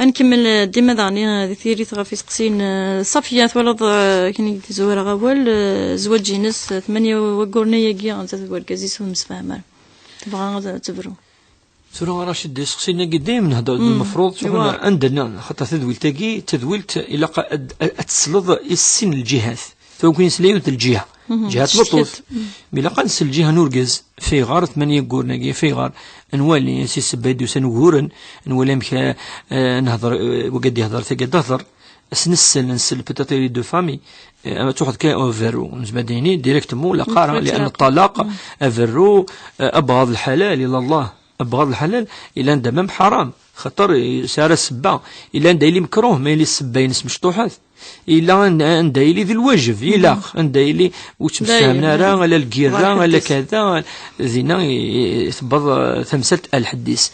نكمل ديما داغني دي ثيري ثغافي سقسين، آه، صافية ولد، آه، كني زوار غوال، آه، زواج جينس، آه، ثمانية وقرنية كي غنزات ورقازي سو مسفهمة. تبغى تبرو. Tura Racid, iseqsiyen-agi dayem nhedder-d, المفروض tura عندنا, خاطر tadwilt-agi, tadwilt ilaq ad, ad tesleḍ i sin lǧihat. Tura nekkni nesla yiwet n lǧiha. Ǧiha n tmeṭṭut. Mi ilaq ad nsel lǧiha n urgaz. Fayɣer tmanya n wagguren-agi, fayɣer? Ad nwali si ssebba i d-usan uguren, ad nwali amek, eh, nehder, eh, wagi ad yehder, tagi ad tehder. Ad s-nessel, nsel peut-être les deux familles. Eh, ad tuɣeḍ kan aberru, nezmer ad d-nini directement, la qara, لأن الطلاق, aberru, eh, أبغض الحلال إلى الله. أبغض الحلال, yella anda même حرام. Xaṭer, eh, sɛa ara ssebba. Yella anda yili mekruh, ma yili ssebba-ines mecṭuḥet. Yella anda, anda yili d lwajeb, ilaq, anda yili ur ttemsefhamen ara, ala lgirra, ala kada, dinna i, i tewweḍ, eh, tamsalt ar lḥedd-is.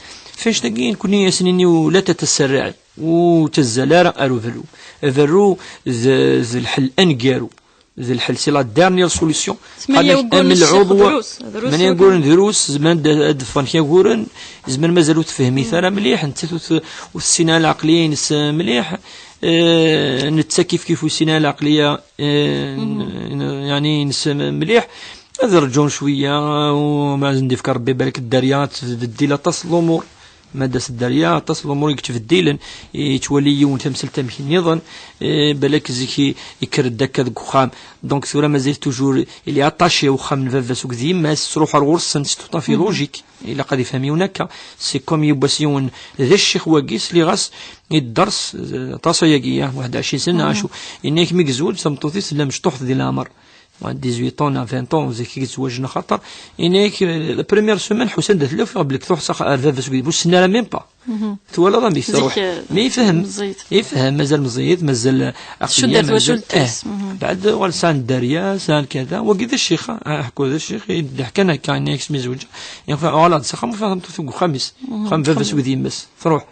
F annect-agi, nekkni ad s-nini لا تتسرع, ur ttazzal ara ar uberru. Aberru d, d lḥel aneggaru. D lḥel, c'est la dernière solution. Ttmanya wagguren am lɛuḍwa, drus, drus. Ttmanya wagguren drus, zemren ad, ad d-ffɣen kra n wuguren, zemren mazal ur tefhimit ara mliḥ, nettat ur t-, ur tessin ara lɛeqliya-ines mliḥ, eh, netta kif kif ur yessin ara lɛeqliya, eh, n-, n-, yeɛni ines mliḥ. Ad rǧun cwiya, u ma ad sen-d-yefk Rebbi balak dderya, ad tbeddil aṭas n lumuṛ. Ma d-as dderya, aṭas n lumuṛ i yettbeddilen, yettwali yiwen tamsalt amek nniḍen, eh, balak zik i, yekker-d akka deg uxxam. Donc tura mazal toujours il est attaché i uxxam n baba-s akked yemma-s, tettruḥ ar ɣur-sen, c'est tout à fait logique. Ilaq ad ifhem yiwen akka. C'est comme yiwwas yiwen d ccix wagi, sliɣ-as yedders, eh, aṭas ayagi, ah, waḥed ɛecrin sena, acu. Yenna-yak mi yezweǧ, tameṭṭut-is tella mecṭuḥt di leɛmer. Dix-huit ans, vingt ans, zik i yezwajen axaṭer. Yenna-yak, eh, la première semaine, ḥusan-d tella, ufiɣ belli truḥ s ax-, ar baba-s, ur tt-nessin ara même pas. Twalaḍ amek truḥ. Zik, eh, mi yefhem, meẓẓiyet. Yefhem, mazal meẓẓiyet, mazal, eh, aqliya, mazal, eh. Beɛd uɣal sɛan dderya, sɛan kada. Wagi d ccix, ah, ḥku d ccix, i d-ḥkan akka, yenna-yak s mi yezweǧ. Yenfa, uɣal-aɣ-d s axxam, ufiɣ tameṭṭut deg uxxam-is. Uxxam n baba-s akked yemma-s. Truḥ.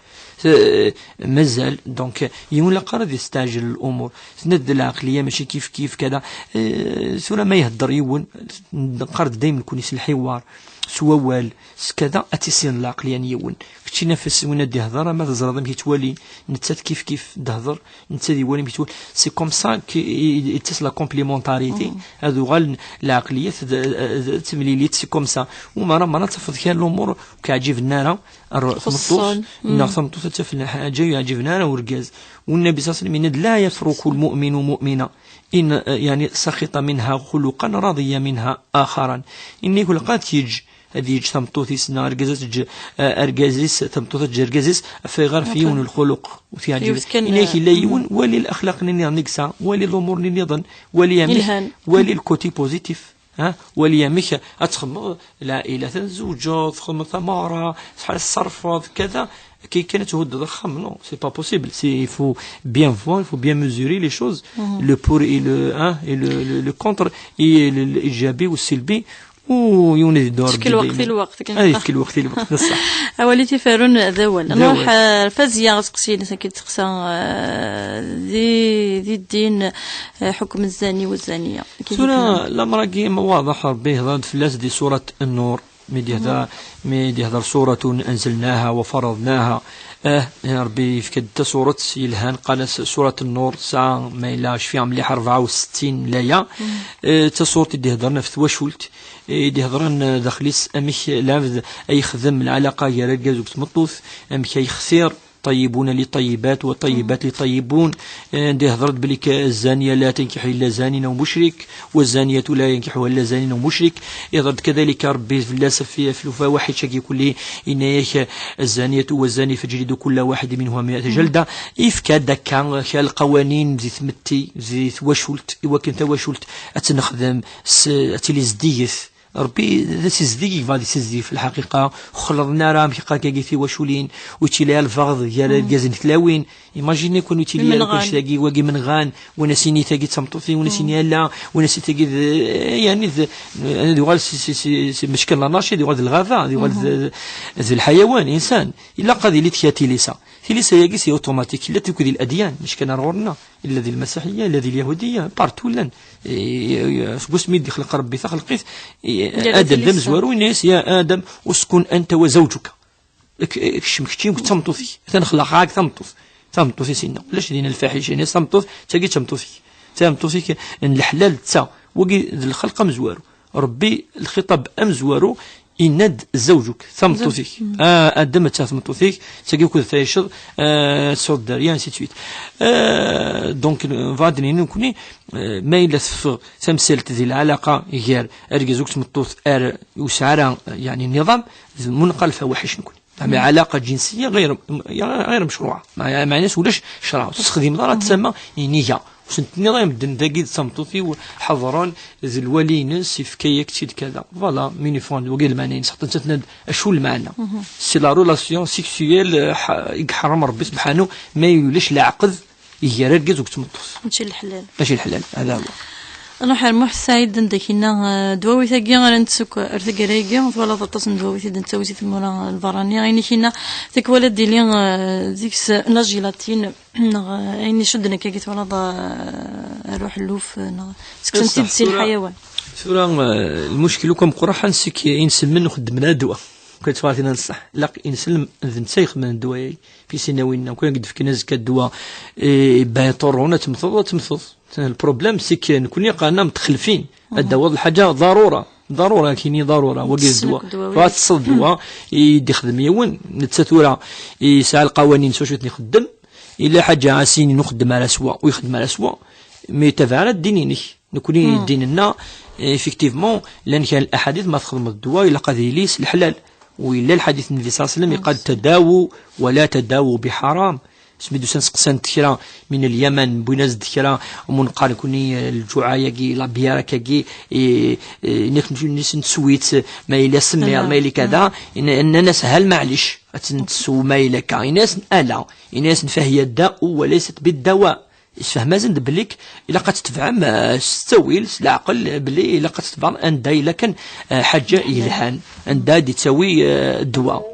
Eh, mazal, donc, yiwen la qara ad yesteɛjel lumuṛ. Tenna-d lɛeqliya mačči kif kif, kada. Eh, tura ma ihedder yiwen, neqqar-d dayem nekkni s lḥiwar. s wawal, s kada, ad tissineḍ lɛeqliya n yiwen. Keččini ɣef win ad d-ihder, ama teẓriḍ amek yettwali, nettat kif kif d-tehder, netta d iwali amek yettwali. C'est comme ça qu'il y a la complémentarité, ad uɣalen lɛeqliyat d, d, d temlilit, c'est comme ça. U mara mara tafeḍ kra n lumuṛ ur k-ɛǧiben ara, ar tmeṭṭut, neɣ tameṭṭut ad taf lḥaǧa ur yeɛǧiben ara urgaz. U Nnabi صلى الله عليه وسلم yenna-d: لا يفرق المؤمن مؤمنة إن، يعني، سخط منها خلقا رضي منها آخرا. Ini-k lqad yeǧǧ, ad yeǧǧ tameṭṭut-is neɣ argaz ad teǧǧ, eh, argaz-is, tameṭṭut ad teǧǧ argaz-is, ɣef yiwen lxuluq ur t-yeɛǧib. Ini-k yella yiwen, wali laxlaq-nni nniḍen i yesɛa, wali lumuṛ-nni nniḍen, wali amek, wali le côté positif. Ha? Wali amek ad txedmeḍ lɛailat, ad tzewǧeḍ, txedmeḍ tameɣra, tḥal tṣerrfeḍ, kada. Akken kan ad thuddeḍ axxam, non, c'est pas possible. C'est, il faut bien voir, il faut bien mesurer les choses, le pour et le, hein, et le, le, le contre, et le, le ijabi ou silbi, u yiwen ad yeddu Rebbi dayem. Ad yefk lweqt i lweqt, d ṣṣeḥ. Awal i t-iferrun d awal. Nruḥ, eh, Fazya, aseqsi-ines akka d-teqsa, eh, di, di ddin, eh, حكم الزاني والزانية. Tura, lamer-agi, ma waḍeḥ, Rebbi yehder-d fell-as di surat Nnur, mi d-yehder, mi d-yehder suratun anzalnaha wa faradnaha. Eh, Rebbi yefka-d tasuret yelhan, qal-as surat Nnur, tesɛa, ma yella cfiɣ mliḥ, rebɛa u settin laya. Eh, d tasuret i d-iheddren ɣef twacult, i d-iheddren, eh, daxel-is amek lɛebd ay yexdem lɛalaqa gar argaz akked tmeṭṭut, amek ay yextir, طيبون لطيبات وطيبات لطيبون. Eh, anda ihder-d belli الزانية لا تنكح إلا زان أو مشرك، والزانية لا ينكحها إلا زان أو مشرك. Ihder-d كذلك Rebbi fell-as fi, fi lfawaḥic-agi kulli, yenna-yak: الزانية والزاني فاجلدوا كل واحد منهما مائة جلدة. Ifka-d akka kra lqawanin di tmetti, di twacult, i wakken tawacult ad tt-nexdem s, ad tili zeddiget. Rebbi d asizdeg, yebɣa ad isizdeg fi lḥaqiqa, ur xellḍen ara amek iqqar-k-agi tiwaculin, ur yettili ara lbeɣḍ gar argazen d tlawin. Imagine-ik win ur yettili ara kullec tagi, wagi menɣan, win as-yini tagi d tameṭṭut-iw, win as-yini ala, win as-yini tagi d, yani d, ad yuɣal si, si, si, si meckel lanaci, ad yuɣal d lɣaba, ad yuɣal d, d lḥayawan, insan. Ilaq ad yili kra tilisa. Tilisa-agi c'est automatique, yella tugdi ladyan, mačči kan ar ɣur-neɣ. Illa di lmasiḥiyya, illa di lyahudiya, partout llan. I, i, seg wasmi i d-ixleq Rebbi taxelqit, i, Adam d amezwaru, yenna-yas: يا آدم اسكن أنت وزوجك. Ek-, kcem kečči d tameṭṭut-ik. Atan xelqeɣ-ak tameṭṭut. Tameṭṭut i s-yenna. Ulac din lfaḥica, yenna-yas tameṭṭut, d tagi d tameṭṭut-ik. Tameṭṭut-ik n leḥlal d ta. Wagi d lxelq amezwaru. Rebbi, lxiṭab amezwaru, yenna-d: زوجك, tameṭṭut-ik. Ah, Adam, d ta tmeṭṭut-ik, d tagi ukud tɛiceḍ, ah, tesɛuḍ dderya, ainsi de suite. Ah, donc, bɣa ad d-nini nekkni, ah, ma yella teffeɣ tamsalt di lɛalaqa gar argaz akked tmeṭṭut ar ur yesɛi ara, yeɛni, nniḍam, d munqa lfawaḥic nekkni. Yeɛni ɛalaqa ǧinsiya ɣir, ɣir mecruɛa. Meɛ-, meɛna-s ulac ccreɛ. Ur tessexdimeḍ ara ttama iniga. Ur sen-tenniḍ ara medden dagi d tameṭṭut-iw, ḥeḍren, d lwali-ines, yefka-yak-tt-id kada. Voilà, min ifɣen, wagi lmeɛna-ines. Xaṭer nettat tenna-d acu lmeɛna. C'est la relation sexuelle, eh, ḥa-, i iḥeṛṛem Rebbi sebḥanu, ma ulac leɛqed gar argaz akked tmeṭṭut. Mačči leḥlal. Mačči leḥlal, hada huwa. Nruḥ ar Muḥ Saɛid, anda k-yenna, eh, ddwawit-agi ara nettsukk ar taggara-agi, twalaḍ aṭas n ddwawit i d-nettawi si tmura lberraniya, ayen i k-yenna, tikwal ad d-tili, eh, deg-s la gélatine, neɣ, eh, ayen icudden akka-agi, twalaḍ, eh, ar uḥelluf, eh, neɣ ttekksen-t-id si lḥayawan. Tura, eh, lmuckel akk ameqqran, c'est que inselmen ur xeddmen ara ddwa. Kif tettwaɛti n ṣṣeḥ. Ilaq inselmen d netta ixedmen ddwa-agi. Fi sin-a winna, kul ad d-fken azekka ddwa, eh, ben, ṭurrun, ad temmteḍ, ad temmteḍ. Le problème, c'est que nekkni qqaren-am mtexelfin. Ad d-tawiḍ lḥaǧa ḍarura. Ḍarura, kini ḍarura, wagi d ddwa. Tura ad teṭṭseḍ ddwa, i d-ixdem yiwen, netta tura, yesɛa lqawanin s wacu ten-ixeddem. Illa ḥaǧa, a s-yini ur xeddem ara s wa, ur ixeddem ara s wa. Mi tabaɛ ara ddin-inek. Nekkni ddin-nneɣ, eh, effectivement, llan kra n laḥadit ma txedmeḍ ddwa, ilaq ad yili s leḥlal. U yella lḥadit n Nnbi صلى الله عليه وسلم, yeqqar-d: تداووا ولا تداووا بحرام. Asmi d-usan seqsan-t kra min Lyaman, wwin-as-d kra, umunqar nekkni, eh, lǧuɛa-yagi, la bière-agi, eh, eh, nek-, nek-, neswit, ma yella semmiḍ, ma yella kada, in-, nnan-as: هل معليش, ad tt-nsew ma yella akka. Ini-asen: ألا. Ini-asen: فهي داء وليست بالدواء. Yessefhem-asen-d belli ilaq ad tetebɛem, eh, s ttawil, s leɛqel, belli ilaq ad tetebɛem anda yella kan, eh, ḥaǧa yelhan, anda i d-yettawi, eh, ddwa.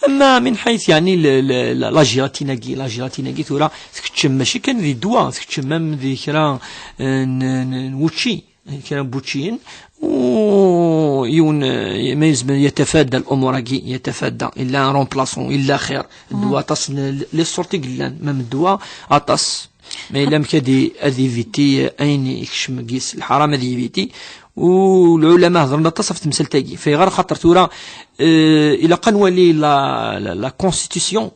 Ama min ḥayt, yeɛni, l-, l-, l-, la gélatine-agi, la gélatine-agi tura tkeččem mačči kan di ddwa, tkeččem am di kra, eh, n, n, n wučči. kra n wuččiyen, u yiwen, eh, ma yezmer yetafada l'umur-agi, yetafada, illa remplaçant, illa xir, ddwa aṭas n les sortes i yellan, même ddwa aṭas. Ma yella amek ad i-, ad yiviti, eh, ayen ikcem deg-s lḥaram ad yiviti. U lɛulama hedren aṭas ɣef temsalt-agi. Fayɣer xaṭer tura, eh, ilaq ad nwali la, la, la constitution.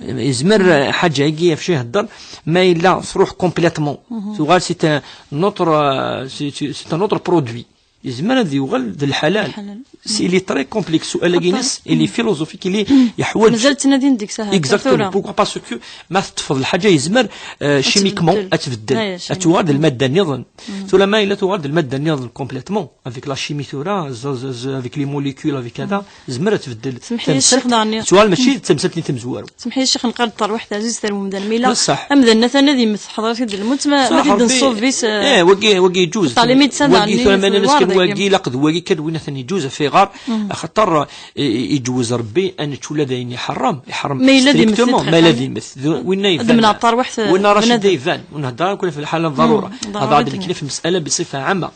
Yezmer, eh, ḥaǧa-agi ɣef ci ihedder, ma yella truḥ complètement. Tuɣal c'est un autre, euh, c'est, c'est un autre produit. Yezmer ad yuɣal d lḥalal. Lḥalal. C'est, il est très complexe. Sual-agi-ines, il est philosophique, il est, yeḥwaǧ. Mazal ttnadin deg-s, ahat. Exactement. Tura. Pourquoi? Parce que ma teṭṭfeḍ lḥaǧa, yezmer, euh, chimiquement, tbeddel. Ad tbeddel. Ad tuɣal d lmadda nniḍen. Tura ma yella tuɣal d lmadda nniḍen complètement, avec la chimie tura, z-, z-, z-, avec les molécules, avec kada, tezmer ad tbeddel. Semḥ-iyi, ccix, daɣen. Tuɣal mačči d tamsalt-nni tamezwarut. Semḥ-iyi, ccix, neqqar-d tarwiḥt ɛzizet ar umdan. Ma yella amdan atan ad yemmet, ḥeḍret-id lmut, ma, ma t-id-nṣubb-is, eh, eh, wagi, wagi yeǧuz. Ṭalib i d-sanda wagi tura, ma nnan-as kan wagi, ilaq d wagi kan win atan yeǧuz, ɣef ayɣer? Axaṭer, eh, yeǧwez Rebbi ad nečč ula d ayen iḥeṛṛem, iḥeṛṛem strictement, ma yella d imet. Ma yella d imet. D-, winna iban. Ad d-mneɛ tarwiḥt, winna Racid bnadem. Iban. ونهضر كنا في الحالة الضرورة. هذا عاد نتكلم في المسألة بصفة عامة.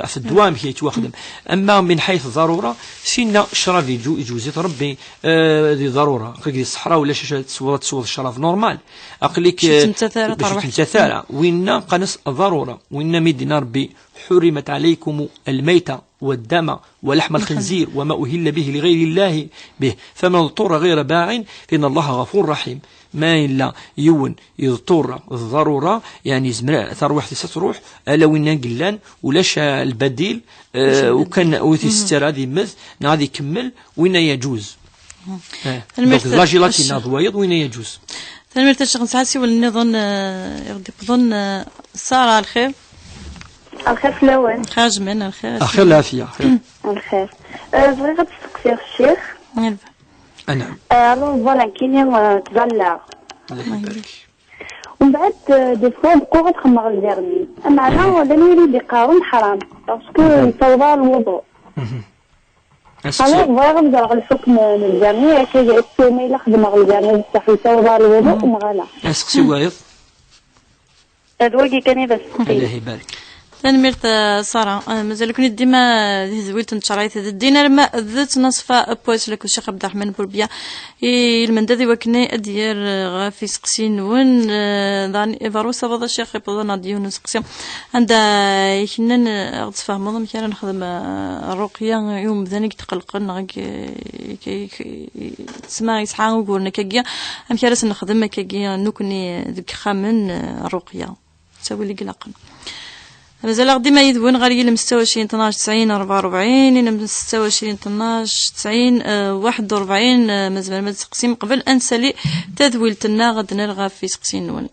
في الدواء كي يتواخدم. أما من حيث الضرورة، سينا الشراب يجو-، يجوز ربي، آه، ذي ضرورة. كي الصحراء ولا شي، شي تسوى، تسوى الشراب normal. أقليك، شي تمتثارة باش تروح. تمتثارة. وإنا قنص ضرورة. وإنا ميدنا ربي حرمت عليكم الميتة والدم ولحم الخنزير وما أهل به لغير الله به، فمن اضطر غير باع فإن الله غفور رحيم. Ma yella yiwen yeḍṭur d ḍarura, يعني yezmer tarwiḥt-is ad truḥ, ala winna yellan, ulac, ah, lbadil, eh, ukan ur t-isett ara ad yemmet, neɣ ad ikemmel, winna yeǧuz. Eh, donc, d la gélatine neɣ d wayeḍ, winna yeǧuz. Tanemmirt a Ccix, nesɛa asiwel nniḍen, eh, i ɣ-d-iwwḍen, eh, Sara, lxir. Lxir fell-awen. Xir jmen, lxir. Axir lɛafiya, xir. Lxir. Eh, bɣiɣ ad d-steqsiɣ ccix. Anɛam. Eh, alors, voilà, kini, eh, ttẓallaɣ. Allah ibarik. Umbeɛd, eh, des fois, bquɣ ad xemmeɣ lverni. Ameɛna, llan wid i d-iqqaren ḥram, parce que yessaweḍ-aɣ lwuḍu. Alors, bɣiɣ ad ẓreɣ lḥukm n lverni, akka, est-ce que ma yella xedmeɣ lverni, bṣaḥ yessaweḍ-aɣ lwuḍu, neɣ ala? Aseqsi wayeḍ. D wagi kan i d aseqsi. Allah ibarik. Tanemmirt, eh, Sara. Eh, mazal-iken dima di tedwilt n tcerɛit d ddin, arma d ttnaṣfa n wass, la Ccix Ɛebderreḥman Burbiya i lmendad i wakken ad d-yerr, eh, ɣef iseqsiyen-nwen. Eh, daɣen, iberru sabaḍ a Ccix, iwweḍ-aneɣ-d yiwen n useqsi. Anda i k-nnan, eh, ad ɣ-d-tfehmeḍ amek ara nexdem, eh, rruqya i umdan i yetqelqen, neɣ i, i, i, i, tesma yesɛa uguren akkagi, amek ara s-nexdem akkagi, nukni deg yixxamen, eh, rruqya? Ttawil i ilaqen. Mazal-aɣ dima yid-wen ɣer yilem setta u ɛecrin tnac tesɛin rebɛa u rebɛin, ilem setta u ɛecrin tnac tesɛin, eh, waḥed u rebɛin, eh, ma tzemrem ad tseqsim qbel ad nsali tadwilt-nneɣ ad d-nerr ɣef iseqsiyen-nwen.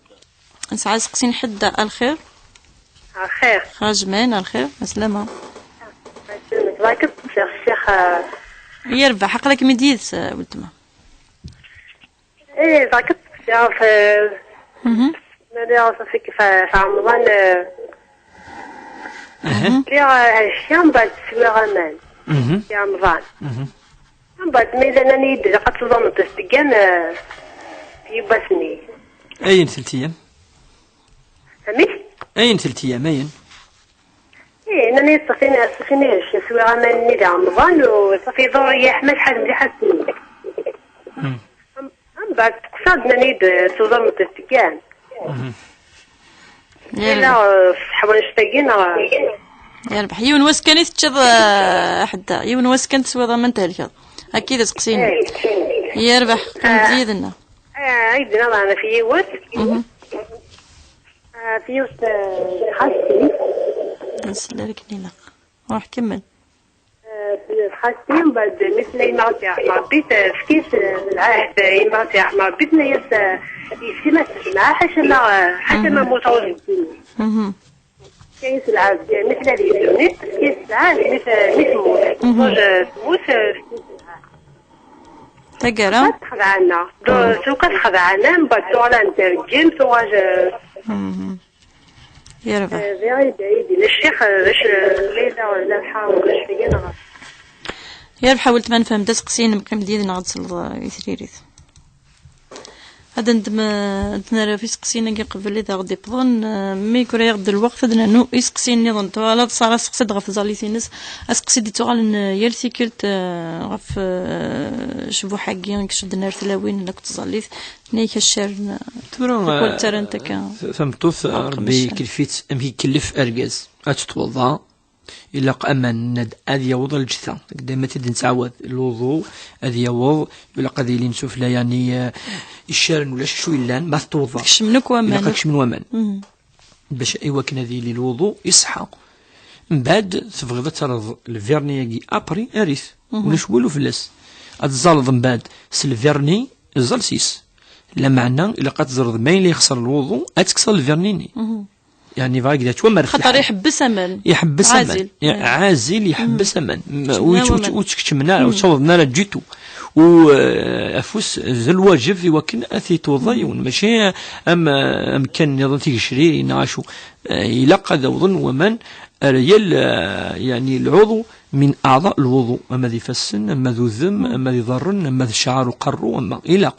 Nesɛa iseqsiyen ḥedd, a lxir? Axir. Xajman, a lxir, aslama. Bɣiɣ ad ssexsiɣ, eh, yerbeḥ, aql-akem-id yid-s, eh, weltma. Eh, bɣiɣ ad ssexsiɣ, eh, Mhm. Nadi ɣef, ɣef, ɣef Remḍan, eh, Aha. Lliɣ, eh, ɛecciɣ, mbeɛd swiɣ aman. Mhm. Di Remḍan. Mhm. Mbeɛd mi llan ad iyi-d-ilaq ad tuẓameḍ s teggan, eh, yiwwas-nni. Ayen teltiyam? Amek? Ayen teltiyam, ayen? Eh, nnan-iyi-d sexsin, sexsin ihec, swiɣ aman-nni di Remḍan, u ṣafi iḍurr-iyi ḥma acḥal mliḥ ass-nni. Mm. Am-, ambeɛd teqsa-d, nnan-iyi-d, eh, tuẓameḍ s teggan. Mhm. Yella, eh, ṣṣeḥ wanect-agi, neɣ? Yerbeḥ. Yiwen wass kan i teččiḍ, eh, ḥedda. Yiwen wass kan teswiḍ aman thelkeḍ. Akka i d aseqsi-inu. Eh. Yerbeḥ, qqim-d yid-nneɣ. Eh, ay d-nniḍ ɣef yiwet. Mhm. Ah, fi yiwet, eh, xalti. Nsell akken ilaq. Ruḥ kemmel. Eh, xalti, mbeɛd mi tella-yas ɣef Rebbi, tefka-yas, eh, lɛahd, eh, i Rebbi, tenna-yas, eh, yessi ma tejmeɛ, ḥaca ma, eh, ḥaca ma mmuteɣ ur d-ttini. Mhm. Tefka-yas lɛahd, eh, mi tella di ddunit, tefka-yas lɛahd, mi t-, mi temmut. Mhm. Ẓuǧ, eh, temmut, eh, tefka-yas lɛahd. Taggara? Tuqa texdeɛ-aneɣ. Tuqa texdeɛ-aneɣ, mbeɛd tuɣal ad n-tergem, tuɣal, eh, Mhm. Yerbeḥ. Eh, diɣ i d-, i d-yenna ccix, eh, d acu, eh, ma yella la lḥaṛa, d acu-agi neɣ? Yerbeḥ a weltma, nefhem-d aseqsi-inem, qqim-d yid-neɣ ad tesleḍ, eh, i tririt. Ad ndem, eh, ad nerr ɣef iseqsiyen-agi qbel ad aɣ-d-iwḍen, eh, mi kra yaɣ-d lweqt ad nernu iseqsiyen nniḍen. Twalaḍ Ṣara seqsi-d ɣef tẓallit-ines, aseqsi d-ittuɣalen, eh, yal tikkelt, eh, ɣef, eh, cbuḥ-agi i icudden ar tlawin akked tẓallit. Nna-k accar n Tura, tikwal eh, ttarrant akka. Tameṭṭut, eh, Rebbi ikellef-itt amek ikellef argaz. Ad tettwaḍa, ilaq aman ad yaweḍ lǧetta. Dayma ad t-id-nettɛawad, lwuḍu ad yaweḍ, ilaq ad ilin sufella, yani, eh, iccaren ulac acu yellan, ma tettwaḍa. Kecmen akk waman. Ilaq ad kecmen waman. Mhm. Bac i wakken ad yili lwuḍu iṣeḥḥa. Mbeɛd tebɣiḍ ad terreḍ lvirni-agi apri, arit. Mhm. Ulac walu fell-as. Ad tẓaleḍ mbeɛd s lvirni, ẓẓal s-is. Lameɛna ilaq ad teẓreḍ ma yella yexṣer lwuḍu, ad tekkseḍ lvirni-nni. Mhm. Yani, bɣa ad yettwamer xaṭer lḥal. Iḥebbes aman. Iḥebbes aman. Ɛazil. Ya, ɛazil, iḥebbes aman. M-, Keččmen ur ara tt-, waman. Ur tt-keččmen ara, ur ttawḍen ara du tout. U, eh, afus d lwajeb i wakken ad t-yetwḍa yiwen. Mačči am, eh, amkan nniḍen tigecrin neɣ acu. Eh, ilaq ad awḍen waman ar yal, eh, yani, lɛuḍu min aɛḍa lwuḍu. Ama d ifassen, ama d udem, ama d iḍarren, ama d cɛar uqerru, ama ilaq.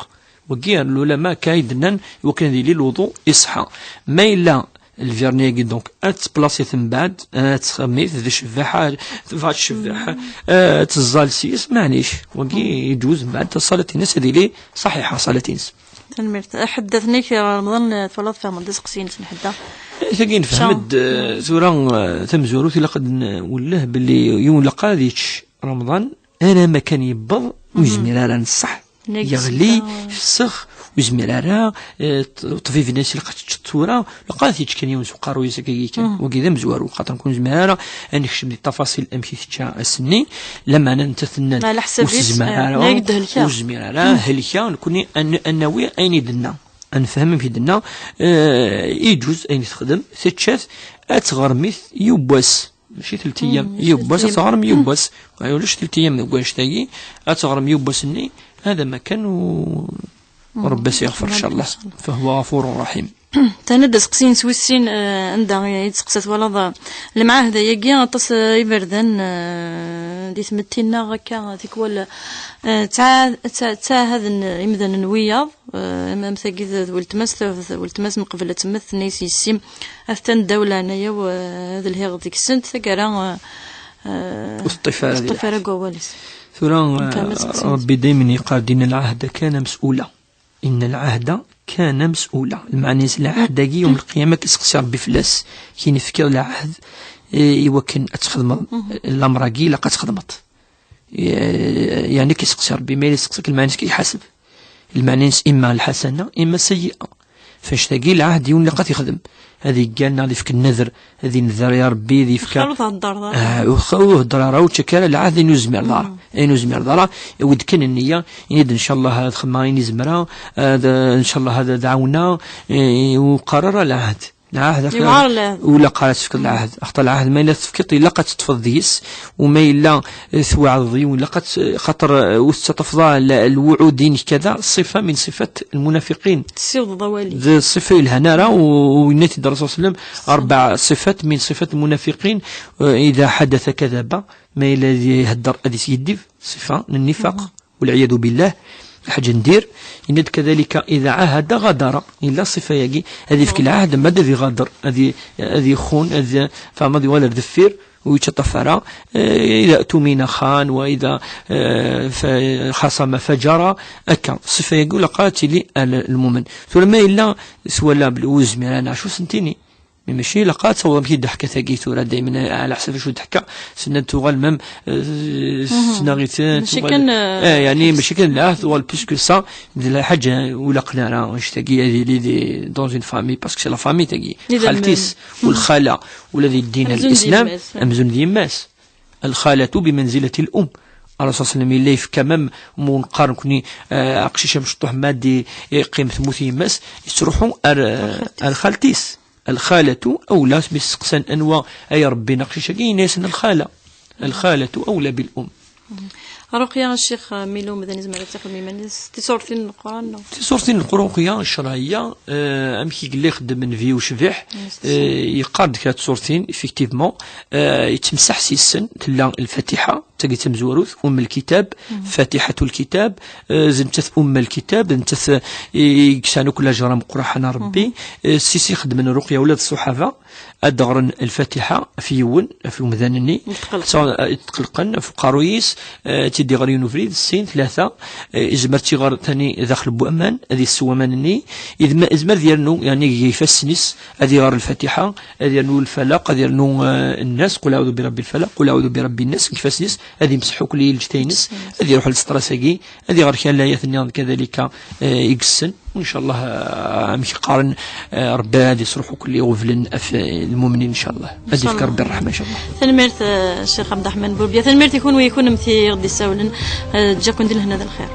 Wagi, lulama akka i d-nnan, i wakken ad yili lwuḍu iṣeḥḥa. Ma yella lvirni-agi, donc, ad tplaṣit mbeɛd, ad txemmit d ccbaḥa, tebɣa tcebbeḥ, ad teẓẓal s-yes, maɛlic. Wagi, iǧuz mbeɛd, ṣṣalat-ines ad yili ṣaḥiḥa, ṣṣalat-ines. Tanemmirt. Ḥedd-atnek Remḍan, twalaḍ fehmeḍ-d aseqsi-ines n ḥedda? Tagi nefhem-d, eh, tura, eh, tamezwarut ilaq ad nwelleh belli yiwen ilaq ad yečč Remḍan, alamma kan yewweḍ, ur yezmir ara n ṣṣeḥ. Yeɣli, yefsex, ur yezmir ara, eh, ṭ-, ṭṭbib-nni ilaq ad teččeḍ tura, ilaq ad t-yečč kan yiwen s uqerruy-is akka kan. Wagi d amezwaru, xaṭer nekk ur nezmir ara ad nekcem di ṭṭafaṣil amek i tečča ass-nni, lameɛna nettat tenna-d ur tezmir ara, ur tezmir ara, helka, nekkni ad n-, ad nawi ayen i d-tenna, ad nefhem amek i d-tenna, eh, iǧuz ayen i texdem, tečča-t, ad tɣermit yiwwas. Mačči telt ayyam, yiwwas ad teɣrem, yiwwas. Ay, ulac telt ayyam deg wannect-agi, ad teɣrem yiwwas-nni, hada ma kan u Rebbi as-yeɣfer, ncallah. Fa huwa ɣafurun raḥim. Tana-d aseqsi-ines wis sin, eh, anda i d-teqsa twalaḍ, eh, lemɛahda-agi, aṭas, eh, iberdan, eh, di tmetti-nneɣ akka, tikwal, eh, ttɛa-, ttɛa-, ttɛahaden imdanen wiyaḍ, eh, am, am tagi d, d weltma-s, d weltma-s meqbel ad temmet, tenna-yas yessi-m, atan ddaw leɛnaya-w, eh, ad lhiɣ deg-sent, taggara, eh, eh, ur teṭṭif ara ur teṭṭif ara deg wawal-is. Tura, eh, Rebbi daymen yeqqar-d, inna lɛahda kana mes'ula. Inna lɛahda kana mes'ula. Lmeɛna-s lɛahd-agi yawm lqiyama ad k-iseqsi Rebbi fell-as. Kien tefkiḍ lɛahd, eh, i wakken ad txedmeḍ, eh, lamer-agi ilaq ad txedmeḍ. Eh, yani ad k-iseqsi Rebbi, ma yella iseqsi-k, lmeɛna-s ad k-iḥaseb. Lmeɛna-ines imma lḥasana, imma sayyi'a. F annect-agi, lɛahd yiwen ilaq ad t-ixdem. Ad iggal neɣ ad ifk nnedr, ad innedr i Rebbi, ad ifk Xir ur theddreḍ ara. Ah, ur x-, ur hedder ara, ur ttak ara lɛahd ayen ur tezmireḍ ara. Ayen ur tezmireḍ ara, awi-d kan nniya, ini-d, ncallah ad xedmeɣ ayen i zemreɣ, ad, ncallah ad, ad ɛawneɣ, eh, ur qqar ara lɛahd. Lɛahd, yewɛer lɛahd. Ur ilaq ara ad tefkeḍ lɛahd. Axaṭer lɛahd ma yella tefkiḍ, ilaq ad teṭṭfeḍ deg-s, u ma yella, eh, tweɛdeḍ yiwen, ilaq ad t-, xaṭer, eh, ur tettaṭṭafeḍ ara l-, lwuɛud-inek kada, ṣifa min ṣifat lmunafiqin. Tessiwḍeḍ awal-ik. D ṣifa yelhan ara, u, u yenna-t-id Rasul sallam, rebbeɛ ṣifat min ṣifat lmunafiqin, eh, ida ḥadatha kadaba, ma yella ad ihedder ad iskiddib, ṣifa n nnifaq. Walɛiyadu billah, lḥaǧa n dir, yenna-d kadalika, ida ɛahada ɣadara, yella ṣṣifa-yagi, ad ifk lɛahd, ma ad iɣader, ad i-, ad ixun, ad, fahmeḍ, yuɣal ar deffir, ur yettaṭṭaf ara, eh, ida tumina xan, wa ida, eh, fa-, xasama fajara, akka, ṣṣifa-yagi ur ilaq ara ad tili ar lmumen. Tura ma yella twala belli ur yezmir ara, acu sentini? Mais mačči ilaq ad tawḍem ki ddeḥka-tagi tura, daymen ɛla ḥsab acu ddeḥka, senna tuɣal même, euh, s-, snaɣit, mačči tuɣal, kan, euh, eh, yani, mačči kan la, tuɣal plus que ça, d lḥaǧa ur ilaqen ara, annect-agi ad yili di, dans une famille, parce que c'est la famille tagi. Xalti-s, u lxala, ula di ddin n l'islam, amzun d yemma-s. Lxalatu bi manzilati l'um. Rasul sallam yella yefka même, mu neqqar nekni, euh, aqcic amecṭuḥ ma ad yeqqim tmut yemma-s, yettruḥu ar, ar xalti-s. Lxalatu awla, mi s-steqsan anwa ay ṛebbin aqcic-agi, yenna-yasen lxala. Lxalatu awla bil um. Ruqya, Ccix Milu, umdan izmer ad taxdem iman-is tisurtin n Leqran, neɣ? Tisurtin n Leqran, Ruqya, ccṛeɛya, eh, amek i yella ixeddem Nnbi ucbiḥ, eh, yeqqar-d kra n tsurtin, effectivement, eh, yettemsaḥ s yis-sen, tella Lfatiḥa, d tagi d tamezwarut, Umm Lkitab, Fatiḥatul Kitab, eh, d nettat Umm Lkitab, d nettat, eh, i yesɛan akk lajra meqqren ḥana Rebbi, eh, s yis-s i xeddmen Ruqya ula d ṣṣuḥaba, ad d-ɣren Lfatiḥa ɣef yiwen, ɣef umdan-nni, yetqelqen, ɣef uqerruy-is, eh, ad tt-id-iɣer yiwen ubrid, sin, tlata, eh, izmer ad tt-iɣer tani daxel n waman, ad isew aman-nni, izmer, izmer ad yernu, yeɛni, deg ifassen-is, ad iɣer Lfatiḥa, ad yernu Lfalaq, ad yernu, eh, Nnas, Qul aɛudu bi rabbi Lfalaq, Qul aɛudu bi rabbi Nnas, deg ifassen-is, ad imseḥ akk leǧta-ines, ad iruḥ ɣer ṣṣetra-agi, ad iɣer kra n layat-nniḍen kadalika, eh, i yessen, u ncallah, eh, amek qqaren, eh, Rebbi ad isruḥ akk iɣeblan ɣef, eh, lmumnin, ncallah. Ad ifk Rebbi ṛṛeḥma, ncallah. Tanemmirt, eh, Ccix Ɛebderreḥman Burbya. Tanemmirt i kunwi, i kunemti i ɣ-d-issawlen. Eh, ǧǧiɣ-ken di lehna d lxir.